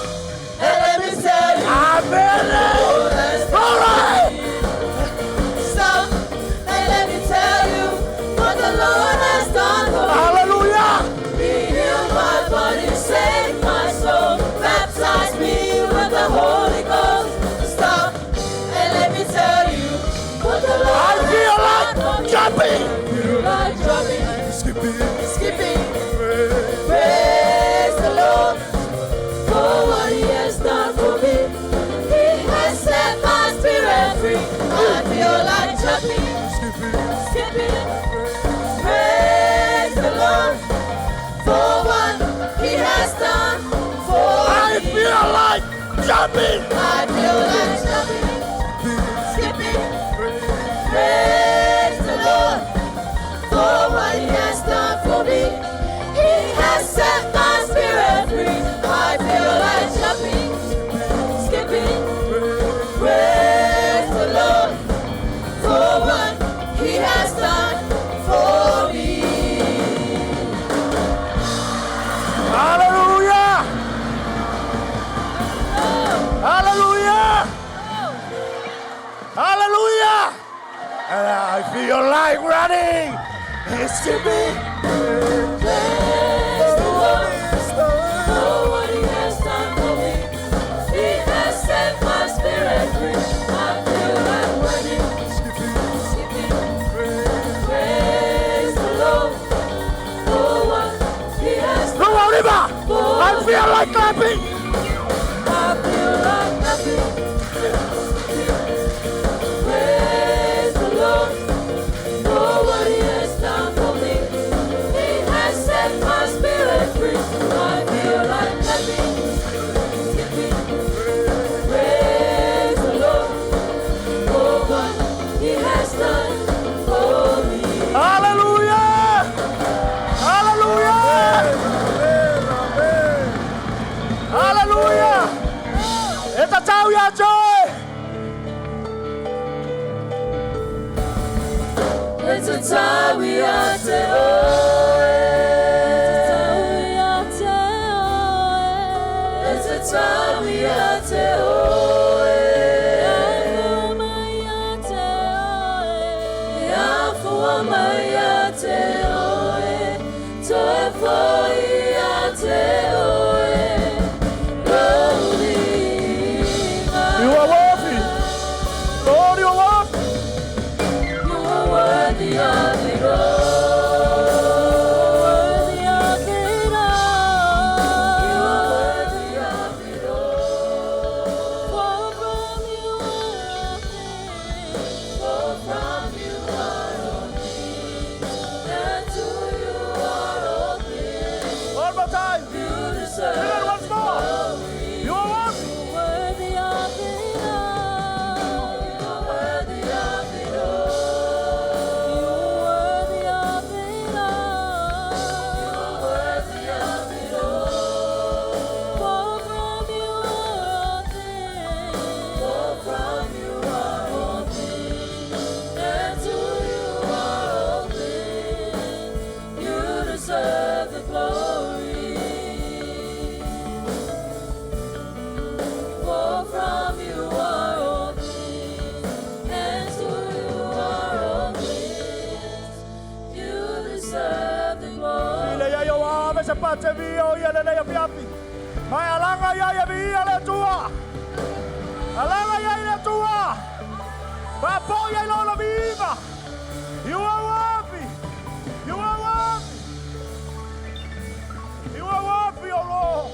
and let me tell you. I'm feeling all right. Stop and let me tell you what the Lord has done for me. Hallelujah. He healed my body, saved my soul, baptized me with the Holy Ghost. Stop and let me tell you what the Lord I feel has like done for me. jumping. Like jumping, Skipping. skipping. Praise the Lord for what He has done for me. He has set my spirit free. I feel like jumping, skipping. Praise the Lord for what He has done for I me. feel like jumping. I feel like jumping, skipping. Praise the Lord for what He has done for me. He has set my spirit free. I feel like jumping, skipping. Praise the Lord for what He has done for me. Hallelujah. Hallelujah. Hallelujah. And I feel like running. Skipping. Praise the Lord for what He has done for me. He has set my spirit free. I feel like running, skipping. Praise the Lord for what He has done Come on, for I feel me. like clapping. I feel like clapping. Praise the Lord for what He has done for me. He has set my spirit free. I feel like clapping, skipping. Praise the Lord for what He has done for me. Hallelujah. Hallelujah. Hallelujah. E tatau ia joy. It's a time we are to oe. It's a time we are to oe. Afua mai ia te oe. Toe foi ia te oe. Lou viiga. You are worthy. Lord, you are worthy. You are worthy of it all. Worthy of it all. You are worthy of it all. For from you are all things. For from you are all things, and to you are all things. One more time. You Sing deserve it once the more. glory. You are worthy. Worthy of it all. You are worthy of it all. You are worthy of it all. You are worthy of it all. For from you are all things. For from you are all things, and to you are all things. You deserve the glory. For from you are all things, and to you are all things. You deserve the glory. Ile ia ia ave se pate vi o ia le lea fiafi. Mai alaga ia ia vi ia le tua. Alaga ia i le tua. Papo ia i lona viva. You are worthy. You are worthy. You are worthy, O Lord.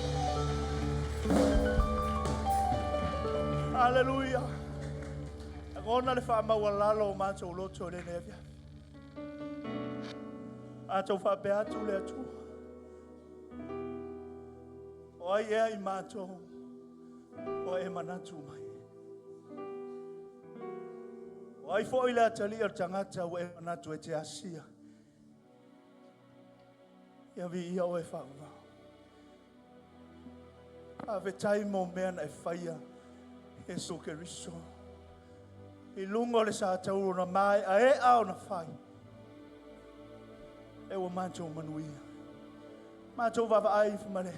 Hallelujah. Agona le wha lalo o mātou loto le nea fiafi. Mātou whapea atu le atua. O ai ea i mātou. O e manatu mai. O ai fo i le atali o tangata o e manatu e te asia. Ia vi ia o e whaua. A ve tai mo mea na e whaia. Iesu Keriso. I lunga o le sa tau na mai a e au na whai. E ua mātou manuia. Mātou vava ai male.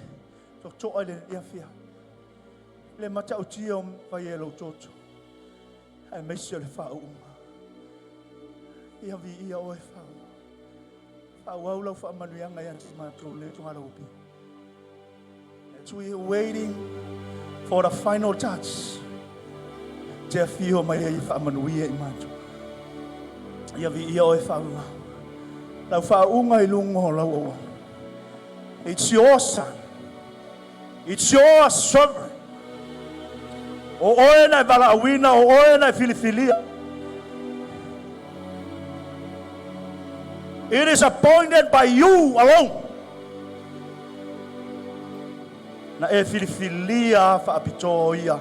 Totoa i lenei afiafi. Le matautia o fai e lou toto. Aemaise o le faauuga. Ia viia oe faauu. Faaauau lau faamanuiaga ia te matou le togalaupina. As we are waiting for the final touch, te afio mai ai faamanuia i matou. Ia viia oe faauu. Lau faauuga i luga o lau auauna. It's your son. It's your servant. O oe na e valaauina, o oe na e filifilia. It is appointed by you alone. Na e filifilia faapitoa ia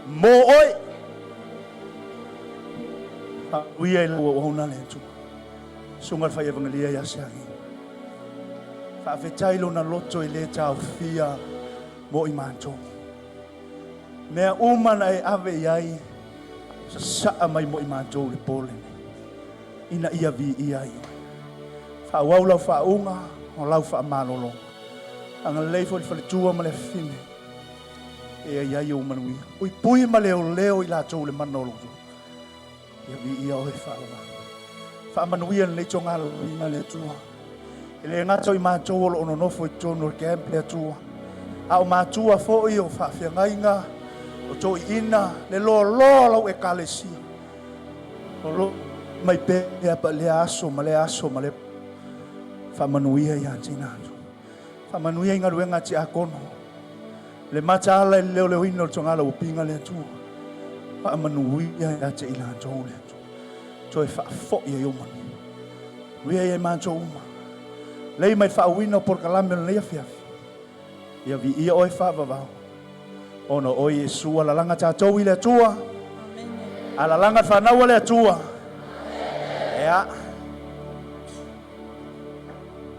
mo oe. Faamanuia i lau auauna le Atua. Susuga le fai evangelia ia Siagi. Faafetai lona loto i le taofia mo i matou. Mea uma na e ave i ai, sasaa mai mo i matou le pole nei. Ina ia viia ai oe. Faaauau lau faauuga o lau faamalologa. Agalelei foi le faletua ma le afafine. E ai ai ou manuia. Puipui ma leoleo i latou le mana o lou Ia viia oe faaauau. Faamanuia lenei togalaina le Atua. E le gata o i matou o lo o nonofo i totonu o le camp le Atua. A o matua foi o faafeagaiga, o toeaiina, le loaloa o lau ekalesia. O lo mai pea pa lea aso ma lea aso ma le faamanuia ia te i. Faamanuia i galuega a tiakono. Le mataala i le leoleoina o le togala ua pinga le Atua. Faamanuia ia te i latou le Atua. Toe faafoi ai o manu. Uia ia matou uma. Lei mai faauuina o polokalame o lenei afiafi. Ia viia oe faavavau. Ona o Iesu alalaga tatou i le Atua. Alalaga le fanau a le Atua. Ea.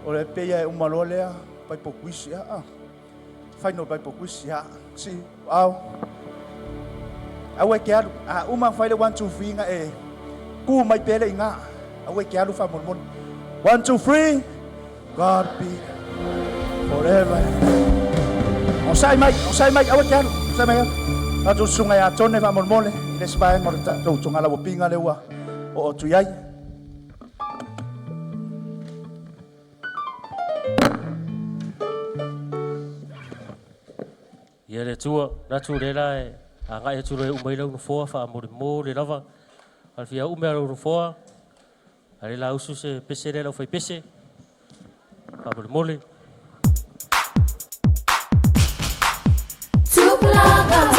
O le peia e uma loa lea, Bible quiz, ia. Final Bible quiz, ia. Si, au. Aua e ke alu. A uma fai le 1, 2, 3 nga e ku mai pele inga. Aua e ke alu faamolemole. 1, 2, 3. God be forever. O sai mai, o sai mai, aua e ke alu. O sai mai. Atu susuga ia Tone faamolemole. I le isi vaega o le tatou togala ua pinga le ua o atu i ai. Ia le Atua, natu le la e agai atu loa e uma i lau nofoa faamolemole lava. A le fia ume a lau nofoa, a le la usu se pese lea lau fai pese. Faamolemole. Tupulaga.